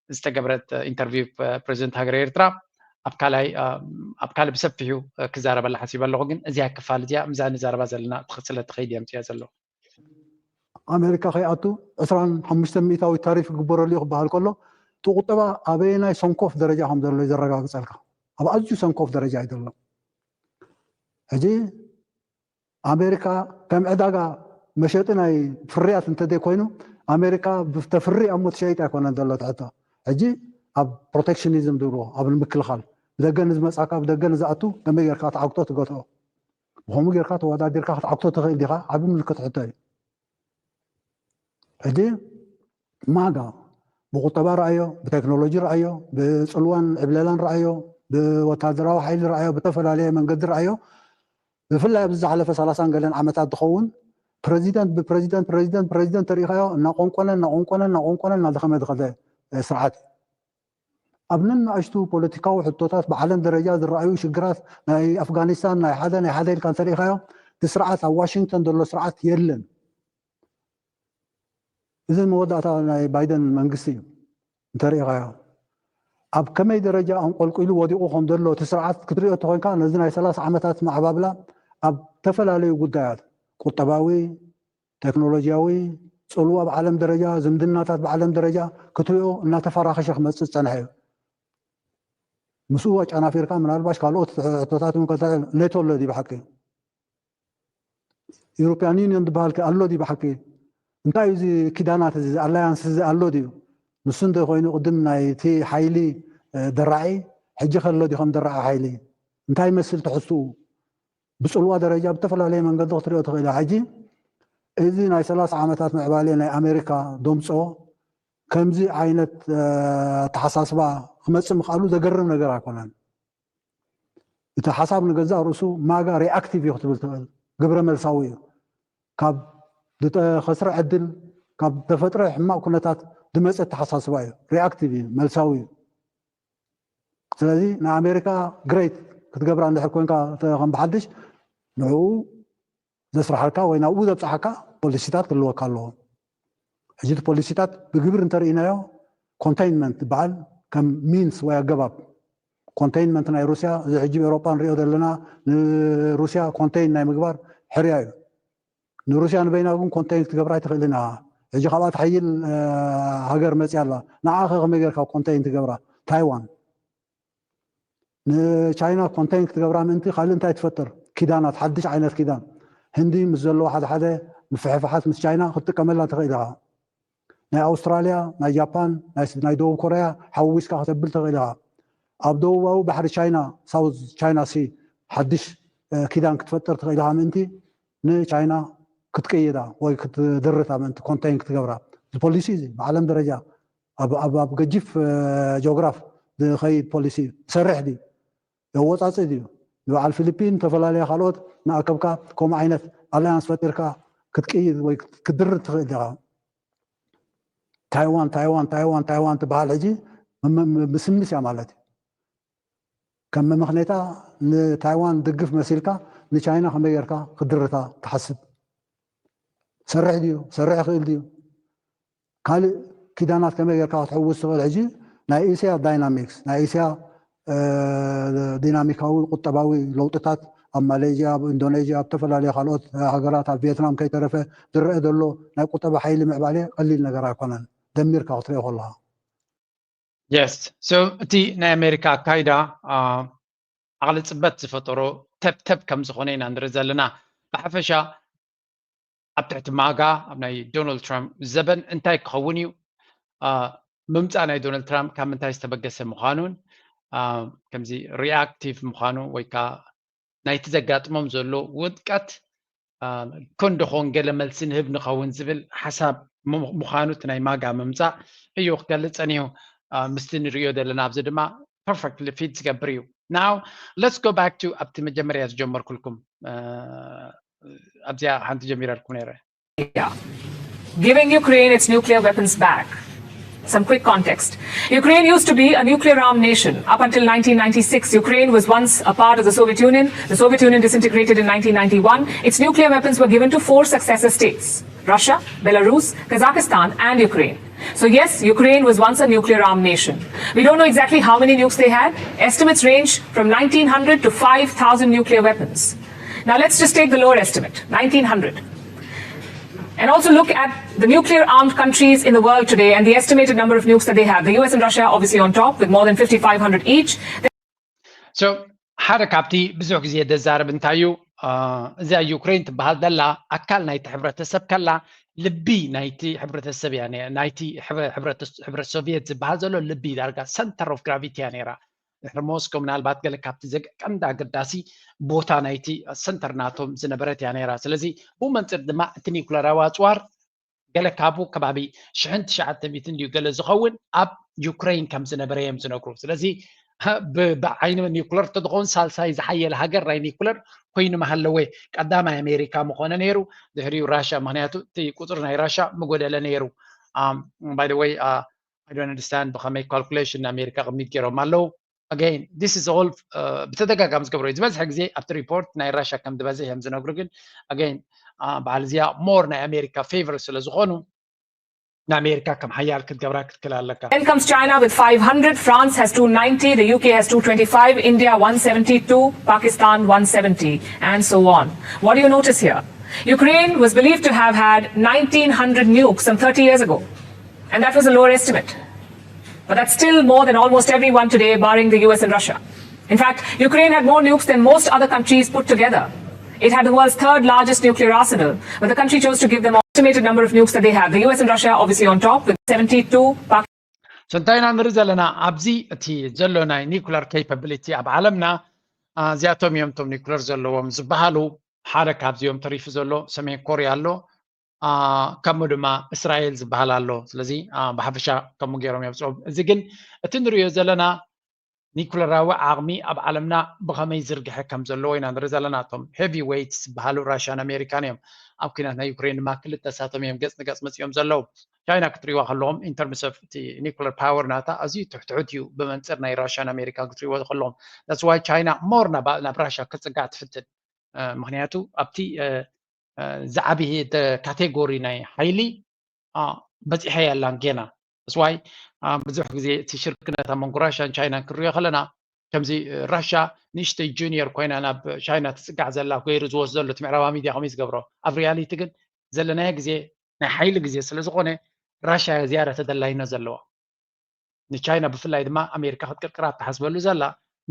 ዝተገብረት ኢንተርቪው ፕሬዚደንት ሃገር ኤርትራ ኣብ ካልኣይ ኣብ ካልእ ብሰፊሑ ክዛረበላ ሓሲበ ኣለኹ። ግን እዚኣ ክፋል እዚኣ ምዛ ንዛረባ ዘለና ስለ ትኸይድ እየ ምፅያ ዘለኹ። ኣሜሪካ ከይኣቱ ዕስራን ሓሙሽተ ሚእታዊ ታሪፍ ይግበረሉ እዩ ክበሃል ከሎ እቲ ቁጠባ ኣበየናይ ሰንኮፍ ደረጃ ከም ዘሎ እዩ ዘረጋግፀልካ። ኣብ ኣዝዩ ሰንኮፍ ደረጃ እዩ ዘሎ። ሕጂ ኣሜሪካ ከም ዕዳጋ መሸጢ ናይ ፍርያት እንተዘይ ኮይኑ ኣሜሪካ ብተፍሪ ኣሞ ትሸይጥ ኣይኮነን ዘሎ ትሕቶ። ሕጂ ኣብ ፕሮቴክሽኒዝም ዝብልዎ ኣብ ንምክልኻል ብደገ ንዝመፃካ ብደገ ንዝኣቱ ከመይ ጌርካ ትዓግቶ ትገትኦ ብከምኡ ጌርካ ተወዳዲርካ ክትዓግቶ ትኽእል ዲኻ? ዓቢ ምልክት ሕቶ እዩ። ሕጂ ማጋ ብቁጠባ ረኣዮ፣ ብቴክኖሎጂ ረኣዮ፣ ብፅልዋን ዕብለላን ረኣዮ፣ ብወታደራዊ ሓይሊ ረኣዮ፣ ብተፈላለየ መንገዲ ረኣዮ። ብፍላይ ኣብዚ ዝሓለፈ ሰላሳን ገለን ዓመታት ዝኸውን ፕረዚደንት ብፕረዚደንት ፕረዚደንት ፕረዚደንት ተሪኢኻዮ እናቆንቆነ እናቆንቆነ እናቆንቆነ እናደኸመ ዝኸደ ስርዓት እዩ። ኣብ ነንኣሽቱ ፖለቲካዊ ሕቶታት ብዓለም ደረጃ ዝረኣዩ ሽግራት ናይ ኣፍጋኒስታን ናይ ሓደ ናይ ሓደ ኢልካ እንተሪኢኻዮ እቲ ስርዓት ኣብ ዋሽንግተን ዘሎ ስርዓት የለን። እዚ መወዳእታ ናይ ባይደን መንግስቲ እዩ እንተሪኢኻዮ ኣብ ከመይ ደረጃ ኣንቆልቂሉ ወዲቑ ከም ዘሎ እቲ ስርዓት ክትሪኦ ተኮይንካ ነዚ ናይ ሰላሳ ዓመታት ማዕባብላ ኣብ ዝተፈላለዩ ጉዳያት ቁጠባዊ፣ ቴክኖሎጂያዊ፣ ፅልዋ ብዓለም ደረጃ፣ ዝምድናታት ብዓለም ደረጃ ክትሪኦ እናተፈራኸሸ ክመፅእ ዝፀንሐ እዩ። ምስኡ ኣጨናፊርካ ምናልባሽ ካልኦት ሕቶታት እውን ከልታ ኔቶ ኣሎ ድዩ ብሓቂ? ዩሮፒያን ዩኒየን ዝበሃል ከ ኣሎ ድዩ ብሓቂ? እንታይ እዩ እዚ ኪዳናት እዚ ኣላያንስ እዚ ኣሎ ድዩ? ንሱ እንተ ኮይኑ ቅድም ናይቲ ሓይሊ ደራዒ ሕጂ ከሎ ድዩ ከም ደራዒ ሓይሊ? እንታይ ይመስል ትሕዝትኡ? ብፅልዋ ደረጃ ብተፈላለየ መንገዲ ክትሪኦ ትኽእል ኢኻ። ሕጂ እዚ ናይ ሰላሳ ዓመታት ምዕባለ ናይ ኣሜሪካ ደምፅኦ ከምዚ ዓይነት ኣተሓሳስባ ክመፅእ ምኽኣሉ ዘገርም ነገር ኣይኮነን። እቲ ሓሳብ ንገዛእ ርእሱ ማጋ ሪኣክቲቭ እዩ ክትብል ትኽእል፣ ግብረ መልሳዊ እዩ። ካብ ዝተኸስረ ዕድል ካብ ተፈጥረ ሕማቕ ኩነታት ዝመፀ ኣተሓሳስባ እዩ። ሪኣክቲቭ እዩ፣ መልሳዊ እዩ። ስለዚ ንኣሜሪካ ግሬት ክትገብራ እንድሕር ኮንካ ከም ብሓድሽ ንዕኡ ዘስርሓልካ ወይ ናብኡ ዘብፅሓካ ፖሊሲታት ክህልወካ ኣለዎ። ሕጂ እቲ ፖሊሲታት ብግብር እንተርኢናዮ ኮንቴይንመንት ዝበሃል ከም ሚንስ ወይ ኣገባብ ኮንቴይንመንት ናይ ሩስያ እዚ ሕጂ ኤውሮጳ ንሪኦ ዘለና ንሩስያ ኮንቴይን ናይ ምግባር ሕርያ እዩ። ንሩስያ ንበይና ግን ኮንቴይን ክትገብራ ኣይትኽእልን ኢኻ። ሕጂ ካብኣ ትሓይል ሃገር መፅያ ኣላ። ንዓኸ ከመይ ጌርካ ኮንቴይን ትገብራ? ታይዋን ንቻይና ኮንቴይን ክትገብራ ምእንቲ ካልእ እንታይ ትፈጥር? ኪዳናት፣ ሓድሽ ዓይነት ኪዳን። ህንዲ ምስ ዘለዎ ሓደ ሓደ ምፍሕፋሓት ምስ ቻይና ክትጥቀመላ ትኽእል ኢኻ። ናይ ኣውስትራልያ፣ ናይ ጃፓን፣ ናይ ደቡብ ኮርያ ሓዊስካ ክተብል ትኽእል ኢኻ። ኣብ ደቡባዊ ባሕሪ ቻይና፣ ሳውዝ ቻይና ሲ፣ ሓድሽ ኪዳን ክትፈጥር ትኽእል ኢኻ ምእንቲ ንቻይና ክትቅይዳ ወይ ክትድርታ ምእንቲ ኮንቴይን ክትገብራ። እዚ ፖሊሲ እዚ ብዓለም ደረጃ ኣብ ገጂፍ ጂኦግራፍ ዝኸይድ ፖሊሲ እዩ። ይሰርሕ ድዩ? የወፃፅእ ድዩ? ንበዓል ፊሊፒን ዝተፈላለያ ካልኦት ንኣከብካ ከምኡ ዓይነት ኣላያንስ ፈጢርካ ክትቅይድ ወይ ክትድርት ትኽእል ኢኻ። ታይዋን ታይዋን ታይዋን ታይዋን ትበሃል ሕጂ ምስምስ እያ ማለት እዩ። ከም መመኽኔታ ንታይዋን ድግፍ መሲልካ ንቻይና ከመይ ጌርካ ክድርታ ትሓስብ? ሰርሕ ድዩ? ሰርሕ ይኽእል ድዩ? ካልእ ኪዳናት ከመይ ጌርካ ክትሕውስ ትኽእል? ሕጂ ናይ እስያ ዳይናሚክስ ናይ እስያ ዲናሚካዊ ቁጠባዊ ለውጥታት ኣብ ማሌዥያ፣ ኣብ ኢንዶኔዥያ፣ ኣብ ዝተፈላለዩ ካልኦት ሃገራት፣ ኣብ ቪየትናም ከይተረፈ ዝረአ ዘሎ ናይ ቁጠባ ሓይሊ ምዕባለ ቀሊል ነገር ኣይኮነን፣ ደሚርካ ክትሪኦ ከለኻ። Yes. So እቲ ናይ ኣሜሪካ ኣካይዳ ዓቕሊ ፅበት ዝፈጠሮ ተብተብ ከም ዝኾነ ኢና ንርኢ ዘለና። ብሓፈሻ ኣብ ትሕቲ ማጋ ኣብ ናይ ዶናልድ ትራምፕ ዘበን እንታይ ክኸውን እዩ? ምምፃእ ናይ ዶናልድ ትራምፕ ካብ ምንታይ ዝተበገሰ ምዃኑን ከምዚ ሪኣክቲቭ ምዃኑ ወይ ከዓ ናይቲ ዘጋጥሞም ዘሎ ውድቀት ኮን ደኾን ገለ መልሲ ንህብ ንኸውን ዝብል ሓሳብ ምዃኑ እቲ ናይ ማጋ ምምፃእ እዩ ክገልፅ ፀኒሁ። ምስቲ ንሪኦ ዘለና ኣብዚ ድማ perfectly fit ዝገብር እዩ። Now let's go back to ኣብቲ መጀመርያ ዝጀመርኩልኩም ኣብዚኣ ሓንቲ ጀሚረልኩም ነይረ። Giving Ukraine its nuclear weapons back. Some quick context. Ukraine used to be a nuclear armed nation. Up until nineteen ninety-six, Ukraine was once a part of the Soviet Union. The Soviet Union disintegrated in nineteen ninety-one. Its nuclear weapons were given to four successor states: Russia, Belarus, Kazakhstan, and Ukraine. So yes, Ukraine was once a nuclear armed nation. We don't know exactly how many nukes they had. Estimates range from nineteen hundred to five thousand nuclear weapons. Now let's just take the lower estimate, nineteen hundred. And also look at the nuclear armed countries in the world today and the estimated number of nukes that they have. The U S and Russia obviously on top with more than fifty-five hundred each. So ሓደ ካብቲ ብዙሕ ግዜ ደዛረብ እንታይ እዩ? እዚኣ ዩክሬን ትበሃል ዘላ ኣካል ናይቲ ሕብረተሰብ ከላ ልቢ ናይቲ ሕብረተሰብ እያ። ናይቲ ሕብረት ሶቪየት ዝበሃል ዘሎ ልቢ ዳርጋ center of gravity እያ ነይራ። ድሕሪ ሞስኮ ምናልባት ገለ ካብቲ ቀንዲ ኣገዳሲ ቦታ ናይቲ ሰንተር ናቶም ዝነበረት እያ ነይራ። ስለዚ ብኡ መንፅር ድማ እቲ ኒኩለራዊ ኣፅዋር ገለ ካብኡ ከባቢ ሽሕን ትሽዓተ ሚእትን ድዩ ገለ ዝኸውን ኣብ ዩክሬን ከም ዝነበረ እዮም ዝነግሩ። ስለዚ ብዓይኒ ኒኩለር ተዝኸውን ሳልሳይ ዝሓየለ ሃገር ናይ ኒኩለር ኮይኑ ምሃለወ ቀዳማይ ኣሜሪካ ምኾነ ነይሩ፣ ድሕሪኡ ራሻ። ምክንያቱ እቲ ቁፅሪ ናይ ራሻ ምጎደለ ነይሩ። By the way, I don't understand ብኸመይ calculation ኣሜሪካ ቅሚት ገይሮም ኣለዉ። Again, this is all ብተደጋጋሚ ዝገብሮ እዩ። ዝበዝሐ ግዜ ኣብቲ ሪፖርት ናይ ራሻ ከም ዝበዝሕ እዮም ዝነግሩ፣ ግን again በዓል እዚኣ more ናይ ኣሜሪካ favor ስለ ዝኾኑ ንኣሜሪካ ከም ሓያል ክትገብራ ክትክል ኣለካ። Then comes China with five hundred, France has two ninety, the U K has two twenty-five, India one seventy-two, Pakistan one seventy, and so on. What do you notice here? Ukraine was believed to have had nineteen hundred nukes some thirty years ago, and that was a lower estimate. But that's still more than almost everyone today, barring the U S and Russia. In fact, Ukraine had more nukes than most other countries put together. It had the world's third largest nuclear arsenal, but the country chose to give them an estimated number of nukes that they have. The U S and Russia obviously on top with seventy-two. So እንታይ ኢና ንርኢ ዘለና ኣብዚ? እቲ ዘሎ ናይ ኒኩለር capability ኣብ ዓለምና እዚኣቶም እዮም እቶም ኒኩለር ዘለዎም ዝበሃሉ። ሓደ ካብዚኦም ተሪፉ ዘሎ ሰሜን ኮርያ ኣሎ፣ ከምኡ ድማ እስራኤል ዝበሃል ኣሎ። ስለዚ ብሓፈሻ ከምኡ ገይሮም የብፅኦም። እዚ ግን እቲ ንሪኦ ዘለና ኒኩለራዊ ዓቕሚ ኣብ ዓለምና ብኸመይ ዝርግሐ ከም ዘለዎ ኢና ንርኢ ዘለና። እቶም heavyweights ዝበሃሉ ራሽያን ኣሜሪካን እዮም። ኣብ ኲናት ናይ ዩክሬን ድማ ክልተ ሳቶም እዮም ገፅ ንገፅ መፂኦም ዘለዉ። ቻይና ክትሪእዋ ከለኹም in terms of እቲ nuclear power ናታ ኣዝዩ ትሕትሑት እዩ ብመንፅር ናይ ራሽያን ኣሜሪካን ክትሪእዎ ከለኹም። That's why ቻይና more ናብ ራሽያ ክትፅጋዕ ትፍትን። ምክንያቱ ኣብቲ ዝዓብየ ካቴጎሪ ናይ ሓይሊ በፂሐ የላን ጌና። That's why ብዙሕ ግዜ እቲ ሽርክነት ኣብ መንጎ ራሽያን ቻይናን ክንሪኦ ከለና ከምዚ ራሽያ ንእሽተይ ጁኒየር ኮይና ናብ ቻይና ትፅጋዕ ዘላ ገይሩ ዝወስዶ ዘሎ እቲ ምዕራባዊ ሚድያ ከምኡ ዝገብሮ። ኣብ ሪያሊቲ ግን ዘለናዮ ግዜ ናይ ሓይሊ ግዜ ስለ ዝኾነ ራሽያ ዝያዳ ተደላይነት ዘለዋ። ንቻይና ብፍላይ ድማ ኣሜሪካ ክትቅርቅራ ትሓስበሉ ዘላ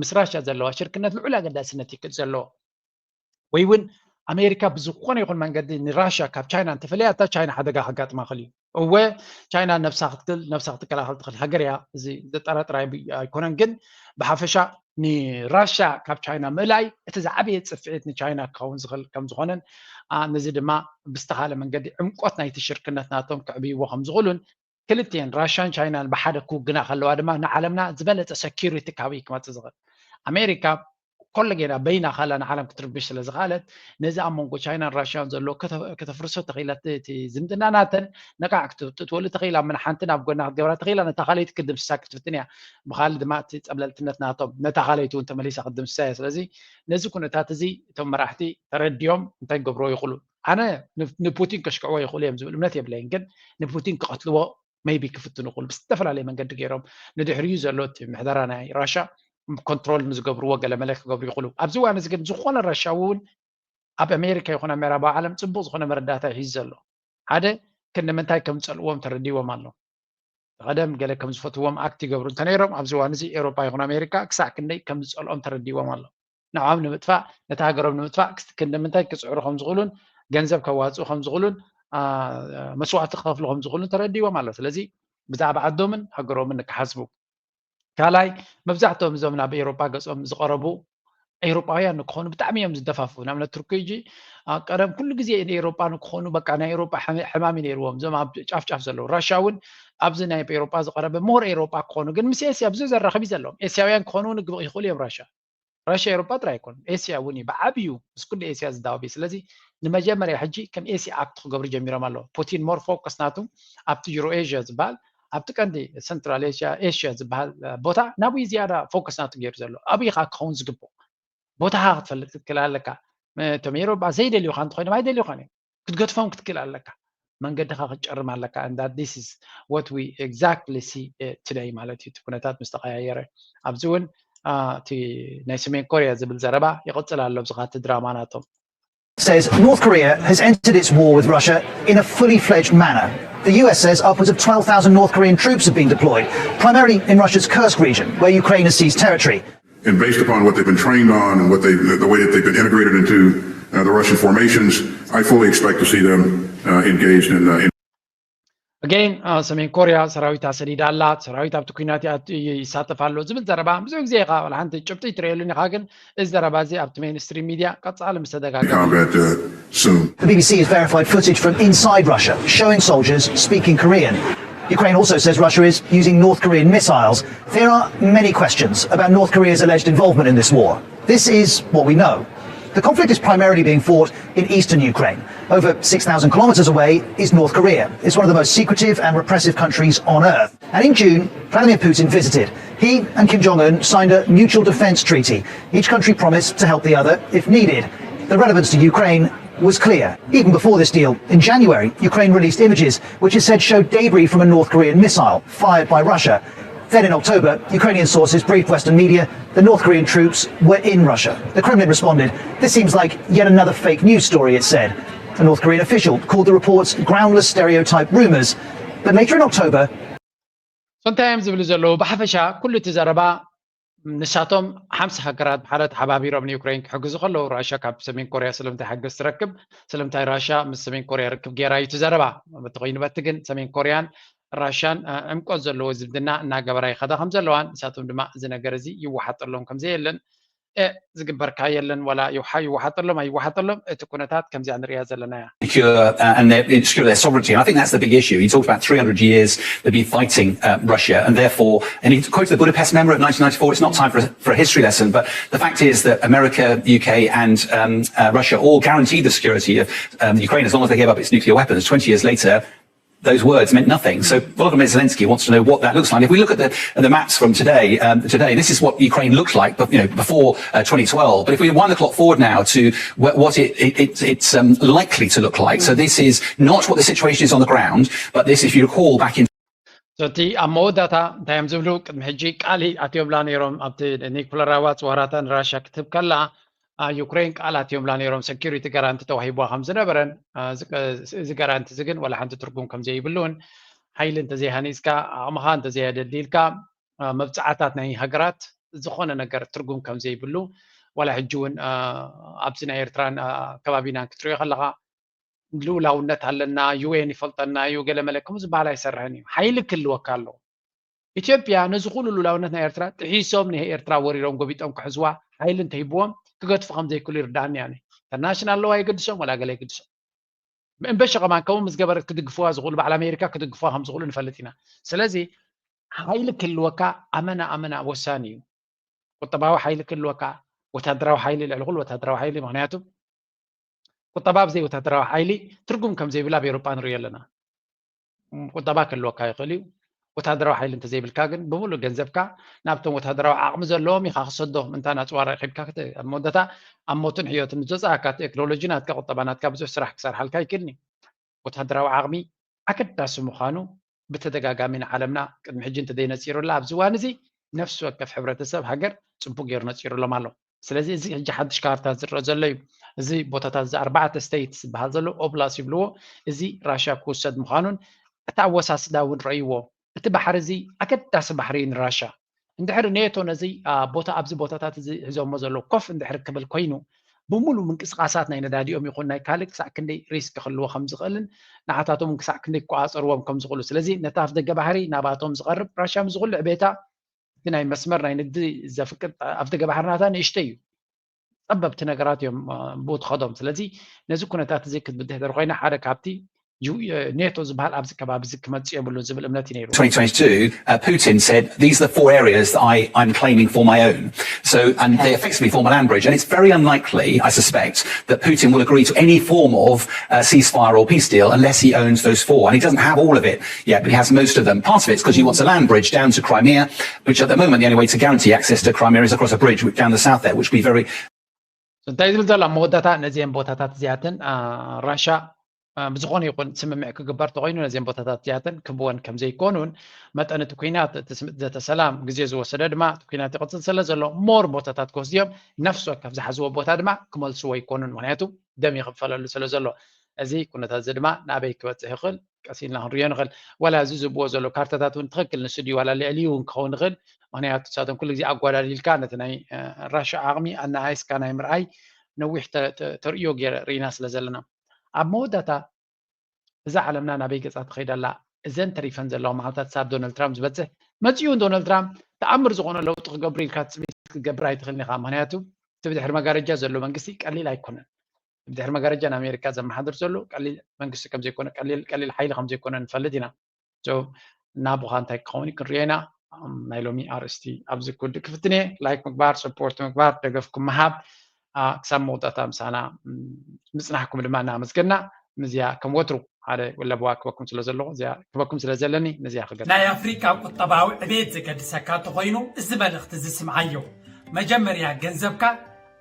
ምስ ራሽያ ዘለዋ ሽርክነት ልዑል ኣገዳስነት ይክእል ዘለዎ። ወይ እውን ኣሜሪካ ብዝኾነ ይኹን መንገዲ ንራሽያ ካብ ቻይና እንተፈለያታ ቻይና ሓደጋ ከጋጥማ ክእል እዩ። እወ ቻይና ነብሳ ክትክል ነብሳ ክትከላኸል ትኽእል ሃገር እያ። እዚ ዘጠራጥር ኣይኮነን። ግን ብሓፈሻ ንራሽያ ካብ ቻይና ምእላይ እቲ ዝዓበየ ፅፍዒት ንቻይና ክኸውን ዝኽእል ከም ዝኾነን ነዚ ድማ ብዝተኻለ መንገዲ ዕምቆት ናይቲ ሽርክነት ናቶም ክዕብይዎ ከም ዝኽእሉን ክልቲኤን ራሽያን ቻይናን ብሓደ ክውግና ከለዋ ድማ ንዓለምና ዝበለፀ security ካበይ ክመፅእ ዝኽእል? ኣሜሪካ ኮለጌና በይና ካላ ንዓለም ክትርብሽ ስለ ዝኽኣለት ነዚ ኣብ መንጎ ቻይናን ራሽያን ዘሎ ከተፍርሶ ተኽኢላ፣ እቲ ዝምድና ናተን ነቃዕ ክትጥጥወሉ ተኽኢላ፣ ምና ሓንቲ ናብ ጎና ክትገብራ ተኽኢላ፣ ነታ ካልኣይቲ ክትድምስሳ ክትፍትን እያ። ብኻልእ ድማ እቲ ፀብለልትነት ናቶም ነታ ካልኣይቲ እውን ተመሊሳ ክትድምስሳ እያ። ስለዚ ነዚ ኩነታት እዚ እቶም መራሕቲ ተረዲኦም እንታይ ክገብርዎ ይኽእሉ? ኣነ ንፑቲን ከሽክዕዎ ይኽእሉ እዮም ዝብል እምነት የብለይን፣ ግን ንፑቲን ክቐትልዎ maybe ክፍትኑ ይኽእሉ ብዝተፈላለየ መንገዲ ገይሮም። ንድሕሪኡ ዘሎ እቲ ምሕደራ ናይ ራሻ ኮንትሮል ንዝገብርዎ ገለመለ ክገብሩ ይኽእሉ። ኣብዚ እዋን እዚ ግን ዝኾነ ረሻዊ እውን ኣብ ኣሜሪካ ይኹን ኣብ ምዕራባዊ ዓለም ፅቡቕ ዝኾነ መረዳእታ ይሕዝ ዘሎ። ሓደ ክንዲ ምንታይ ከም ዝፀልእዎም ተረዲዎም ኣሎ። ቀደም ገለ ከም ዝፈትዎም ኣክት ይገብሩ እንተነይሮም ኣብዚ እዋን እዚ ኤውሮጳ ይኹን ኣሜሪካ ክሳዕ ክንደይ ከም ዝፀልኦም ተረዲዎም ኣሎ። ንዕኦም ንምጥፋእ ነቲ ሃገሮም ንምጥፋእ ክንዲ ምንታይ ክፅዕሩ ከም ዝኽእሉን ገንዘብ ከዋፅኡ ከም ዝኽእሉን መስዋዕቲ ክኸፍሉ ከም ዝኽእሉን ተረዲዎም ኣሎ። ስለዚ ብዛዕባ ዓዶምን ሃገሮምን ንክሓስቡ ካልኣይ መብዛሕትኦም እዞም ናብ ኤውሮጳ ገጾም ዝቐረቡ ኤውሮጳውያን ንክኾኑ ብጣዕሚ እዮም ዝደፋፍኡ። ንኣብነት ቱርኪ ሕጂ ቀደም ኩሉ ግዜ ኤውሮጳ ንክኾኑ በቃ ናይ ኤውሮጳ ሕማም እዩ ነይርዎም። እዞም ኣብ ጫፍ ጫፍ ዘለዉ ራሻ እውን ኣብዚ ናይ ኤውሮጳ ዝቐረበ ሞር ኤውሮጳ ክኾኑ ግን ምስ ኤስያ ብዙ ዘራኽብ እዩ ዘለዎም። ኤስያውያን ክኾኑ እውን ግብቕ ይኽእሉ እዮም ራሻ ራሽያ ኤውሮጳ ጥራይ ኣይኮኑን፣ ኤስያ እውን እዩ ብዓብዩ ምስ ኩሉ ኤስያ ዝዳወብ እዩ። ስለዚ ንመጀመርያ ሕጂ ከም ኤስያ ኣክት ክገብሩ ጀሚሮም ኣለዉ። ፑቲን ሞር ፎከስ ናቱ ኣብቲ ዩሮ ኤዥያ ዝበሃል ኣብቲ ቀንዲ ሰንትራል ኤሽያ ኤሽያ ዝበሃል ቦታ ናብኡ ዝያዳ ፎከስ ናቱ ገይሩ ዘሎ። ኣብኡ ኢኻ ክኸውን ዝግብኦ። ቦታኻ ክትፈልጥ ክትክእል ኣለካ። እቶም ኤውሮጳ ዘይደልዩኻ እንተኾይኖም ኣይደልዩኻን እዮም። ክትገድፎም ክትክእል ኣለካ። መንገድኻ ክትጨርም ኣለካ። And that this is what we exactly see today ማለት እዩ። እቲ ኩነታት ምስ ተቐያየረ ኣብዚ እውን እቲ ናይ ሰሜን ኮርያ ዝብል ዘረባ ይቕፅል ኣሎ። ብዝኻ እቲ ድራማ ናቶም says North Korea has entered its war with Russia in a fully fledged manner. The U S says upwards of twelve thousand North Korean troops have been deployed, primarily in Russia's Kursk region, where Ukraine has seized territory. And based upon what they've been trained on and what they, the way that they've been integrated into uh, the Russian formations, I fully expect to see them uh, engaged in, uh, in Again, ሰሜን ኮርያ ሰራዊት ኣሰዲዳ ኣላ፣ ሰራዊት ኣብቲ ኩናት ይሳተፍ ኣሎ ዝብል ዘረባ ብዙሕ ግዜ ኢኻ ዋላ ሓንቲ ጭብጢ ትርእየሉን ኢኻ። ግን እዚ ዘረባ እዚ ኣብቲ ሜንስትሪም ሚድያ ቀጻሊ ምስ ተደጋገመ The B B C has verified footage from inside Russia showing soldiers speaking Korean. Ukraine also says Russia is using North Korean missiles. There are many questions about North Korea's alleged involvement in this war. This is what we know. The conflict is primarily being fought in eastern Ukraine. Over six thousand kilometers away is North Korea. It's one of the most secretive and repressive countries on earth. And in June, Vladimir Putin visited. He and Kim Jong un signed a mutual defense treaty. Each country promised to help the other if needed. The relevance to Ukraine was clear. Even before this deal, in January, Ukraine released images which it said showed debris from a North Korean missile fired by Russia. Then in October, Ukrainian sources briefed Western media that North Korean troops were in Russia. The Kremlin responded, "This seems like yet another fake news story," it said. A North Korean official called the reports groundless stereotype rumors. But later in October, So እንታይ እዮም ዝብሉ ዘለዉ? ብሓፈሻ ኩሉ እቲ ዘረባ ንሳቶም ሓምሳ ሃገራት ብሓደ ተሓባቢሮም ንዩክሬን ክሕግዙ ከለዉ ራሽያ ካብ ሰሜን ኮርያ ስለምንታይ ሓገዝ ትረክብ? ስለምንታይ ራሽያ ምስ ሰሜን ኮርያ ርክብ ገይራ እዩ እቲ ዘረባ። በቲ ኮይኑ በቲ ግን ሰሜን ኮርያን ራሽያን ዕምቆት ዘለዎ ዝምድና እናገበራ ይኸዳ ከም ዘለዋን ንሳቶም ድማ እዚ ነገር እዚ ይወሓጠሎም ከም ዘየለን ዝግበርካ የለን ዋላ ይውሓ ይወሓጠሎም ኣይወሓጠሎም እቲ ኩነታት ከምዚኣ ንሪያ ዘለና እያ። secure uh, and they secure their sovereignty. And I think that's the big issue. You talked about three hundred years they've been fighting uh, Russia, and therefore, and he quoted the Budapest Memorandum of nineteen ninety-four. It's not time for a, for a history lesson, but the fact is that America, the U K, and um, uh, Russia all guaranteed the security of um, Ukraine as long as they gave up its nuclear weapons. Twenty years later, those words meant nothing. So Volodymyr Zelensky wants to know what that looks like. If we look at the, at the maps from today, um, today, this is what Ukraine looked like, but you know, before uh, twenty twelve. But if we wind the clock forward now to what, what it, it, it, it's um, likely to look like, so this is not what the situation is on the ground, but this, if you recall, back in እቲ ኣብ መወዳእታ እንታይ እዮም ዝብሉ? ቅድሚ ሕጂ ቃል ኣትዮምላ ነይሮም ኣብቲ ኒኩለራዊ ኣፅዋራታ ንራሽያ ክትህብ ከላ ዩክሬን ቃል ኣትዮምላ ነይሮም። ሰኪሪቲ ጋራንቲ ተዋሂብዋ ከም ዝነበረን እዚ ጋራንቲ እዚ ግን ዋላ ሓንቲ ትርጉም ከም ዘይብሉን ሓይሊ እንተዘይሃኒፅካ ዓቕምኻ እንተዘይኣደልዲልካ መብፃዕታት ናይ ሃገራት ዝኾነ ነገር ትርጉም ከም ዘይብሉ ዋላ ሕጂ እውን ኣብዚ ናይ ኤርትራን ከባቢናን ክትሪኦ ከለኻ ልኡላውነት ኣለና፣ ዩ ኤን ይፈልጠና እዩ፣ ገለመለ ከምኡ ዝበሃል ኣይሰርሕን እዩ። ሓይሊ ክህልወካ ኣለዎ። ኢትዮጵያ ነዚ ኩሉ ልኡላውነት ናይ ኤርትራ ጥሒሶም ንኤርትራ ወሪሮም ጎቢጦም ክሕዝዋ ሓይሊ እንተሂብዎም ክገድፉ ከም ዘይክእሉ ይርድኣኒ ኣነ። ኢንተርናሽናል ሎው ኣይገድሶም ወላ ገለ ኣይገድሶም። እምበሸ ከማን ከምኡ ምስ ገበረት ክድግፍዋ ዝኽእሉ በዓል ኣሜሪካ ክድግፍዋ ከም ዝኽእሉ ንፈልጥ ኢና። ስለዚ ሓይሊ ክህልወካ ኣመና ኣመና ወሳኒ እዩ። ቁጠባዊ ሓይሊ ክህልወካ፣ ወታደራዊ ሓይሊ ልዕሊ ኩሉ ወታደራዊ ሓይሊ ምኽንያቱ ቁጠባ ብዘይ ወታደራዊ ሓይሊ ትርጉም ከም ዘይብላ ኣብ ኤውሮጳ ንሪኦ ኣለና። ቁጠባ ክህልወካ ይኽእል እዩ። ወታደራዊ ሓይሊ እንተዘይብልካ ግን ብምሉእ ገንዘብካ ናብቶም ወታደራዊ ዓቕሚ ዘለዎም ኢኻ ክሰዶም። እንታ ናፅዋር ረኺብካ ኣብ መወዳእታ ኣብ ሞትን ሕዮትን ዘፃእካ ቴክኖሎጂ ናትካ ቁጠባ ናትካ ብዙሕ ስራሕ ክሰርሓልካ ይክእልኒ። ወታደራዊ ዓቕሚ ኣገዳሲ ምዃኑ ብተደጋጋሚ ንዓለምና ቅድሚ ሕጂ እንተዘይነፂሩላ ኣብዚ እዋን እዚ ነፍሲ ወከፍ ሕብረተሰብ ሃገር ፅቡቅ ገይሩ ነፂሩሎም ኣሎ። ስለዚ እዚ ሕጂ ሓድሽ ካርታ ዝረአ ዘሎ እዩ። እዚ ቦታታት እዚ ኣርባዕተ ስቴትስ ዝበሃል ዘሎ ኦብላስ ይብልዎ። እዚ ራሽያ ክውሰድ ምዃኑን እቲ ኣወሳስዳ እውን ረእይዎ። እቲ ባሕሪ እዚ ኣገዳሲ ባሕሪ እዩ ንራሽያ። እንድሕር ኔቶ ነዚ ቦታ ኣብዚ ቦታታት እዚ ሒዞሞ ዘሎ ኮፍ እንድሕር ክብል ኮይኑ ብምሉ ምንቅስቃሳት ናይ ነዳዲኦም ይኹን ናይ ካልእ ክሳዕ ክንደይ ሪስክ ክህልዎ ከም ዝኽእልን ንዓታቶም ክሳዕ ክንደይ ክቆፃፀርዎም ከም ዝኽእሉ ስለዚ ነቲ ኣፍ ደገ ባሕሪ ናባቶም ዝቐርብ ራሽያ ምስ ዝኹሉ ዕቤታ እቲ ናይ መስመር ናይ ንግዲ ዘፍቅድ ኣፍ ደገ ባሕሪ ናታ ንእሽተይ እዩ። ጸበብቲ ነገራት እዮም ብኡ ትኸዶም። ስለዚ ነዚ ኩነታት እዚ ክትብድህ እንተር ኮይና ሓደ ካብቲ ኔቶ ዝበሃል ኣብዚ ከባቢ እዚ ክመጽእ የብሉን ዝብል እምነት እዩ ነይሩ። twenty twenty-two, uh, Putin said, "These are the four areas that I, I'm claiming for my own." So, and they effectively form a land bridge. And it's very unlikely, I suspect, that Putin will agree to any form of uh, ceasefire or peace deal unless he owns those four. And he doesn't have all of it yet, but he has most of them. Part of it's because he wants a land bridge down to Crimea, which at the moment the only way to guarantee access to Crimea is across a bridge down the south there, which would be very እንታይ ዝብል ዘሎ ኣብ መወዳእታ ነዚአን ቦታታት እዚኣተን ራሻ ብዝኾነ ይኹን ስምምዕ ክግበር ተኮይኑ ነዚአን ቦታታት እዚኣተን ክብወን ከም ዘይኮኑን መጠን እቲ ኩናት እቲ ስምምዕ ዘተ ሰላም ግዜ ዝወሰደ ድማ እቲ ኩናት ይቕፅል ስለ ዘሎ more ቦታታት ክወስድዮም ነፍሲ ወከፍ ዝሓዝዎ ቦታ ድማ ክመልስዎ ኣይኮኑን ምክንያቱ ደም ይኽፈለሉ ስለ ዘሎ እዚ ኩነታት እዚ ድማ ናበይ ክበፅሕ ይኽእል ቀስ ኢልና ክንሪኦ ንኽእል ዋላ እዚ ዝብዎ ዘሎ ካርታታት እውን ትኽክል ንሱ ድዩ ዋላ ልዕሊኡ እውን ክኸውን ይኽእል ምክንያቱ ንሳቶም ኩሉ ግዜ ኣጓዳዲልካ ነቲ ናይ ራሻ ዓቕሚ ኣናኣይስካ ናይ ምርኣይ ነዊሕ ተርእዮ ገይረ ርኢና ስለ ዘለና ኣብ መወዳእታ እዛ ዓለምና ናበይ ገፃ ትኸይድ ኣላ እዘን ተሪፈን ዘለዋ መዓልታት ሳብ ዶናልድ ትራምፕ ዝበፅሕ መፅኡ ዶናልድ ትራምፕ ተኣምር ዝኾነ ለውጢ ክገብር ኢልካ ትፅቢት ክትገብር ኣይትኽእልን ኢኻ ምክንያቱ እቲ ብድሕሪ መጋረጃ ዘሎ መንግስቲ ቀሊል ኣይኮነን ብድሕሪ መጋረጃ ንኣሜሪካ ዘመሓድር ዘሎ ቀሊል መንግስቲ ከምዘይኮነ ቀሊል ቀሊል ሓይሊ ከምዘይኮነ ንፈልጥ ኢና ናቡኻ እንታይ ክኸውን ክንሪኦ ኢና ናይ ሎሚ ኣርእስቲ ኣብዚ ክውድእ ክፍትን እየ ላይክ ምግባር ሰፖርት ምግባር ደገፍኩም ምሃብ ክሳብ መወዳእታ ምሳና ምፅናሕኩም ድማ እናመስገና ምዚያ ከም ወትሩ ሓደ ለበዋ ክበኩም ስለ ዘለኹ እዚኣ ክበኩም ስለ ዘለኒ ነዚያ ክገ ናይ ኣፍሪቃ ቁጠባዊ ዕቤት ዘገድሰካ እንተኾይኑ እዚ መልእኽቲ እዚ ስምዓዮ መጀመርያ ገንዘብካ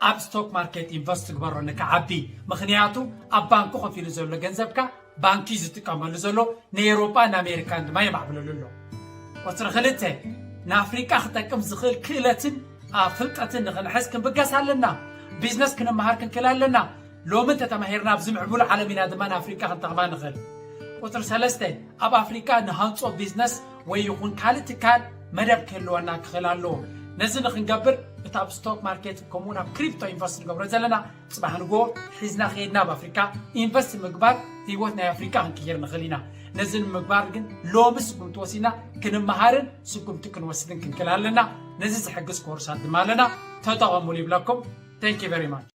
ኣብ ስቶክ ማርኬት ኢንቨስት ግበሮ ንክዓቢ ምኽንያቱ ኣብ ባንኪ ኮፍ ኢሉ ዘሎ ገንዘብካ ባንኪ እዩ ዝጥቀመሉ ዘሎ ንኤሮጳ ንኣሜሪካን ድማ የማዕብለሉ ኣሎ ቁፅሪ ክልተ ንኣፍሪቃ ክጠቅም ዝኽእል ክእለትን ፍልጠትን ንኽንሕዝ ክንብገስ ኣለና ቢዝነስ ክንመሃር ክንክእል ኣለና ሎሚ እንተተማሂርና ኣብዚ ምዕቡል ዓለም ኢና ድማ ንኣፍሪቃ ክንጠቕማ ንኽእል ቁፅሪ ሰለስተ ኣብ ኣፍሪቃ ንሃንፆ ቢዝነስ ወይ ይኹን ካልእ ትካል መደብ ክህልወና ክኽእል ኣለዎ ነዚ ንክንገብር እቲ ኣብ ስቶክ ማርኬት ከምኡውን ኣብ ክሪፕቶ ኢንቨስት ንገብሮ ዘለና ፅባሕ ንግሆ ሒዝና ከይድና ኣብ ኣፍሪካ ኢንቨስት ምግባር ህይወት ናይ ኣፍሪካ ክንቅይር ንኽእል ኢና ነዚ ንምግባር ግን ሎሚ ስጉምቲ ወሲድና ክንመሃርን ስጉምቲ ክንወስድን ክንክእል ኣለና ነዚ ዝሕግዝ ኮርሳት ድማ ኣለና ተጠቐሙሉ ይብለኩም thank you very much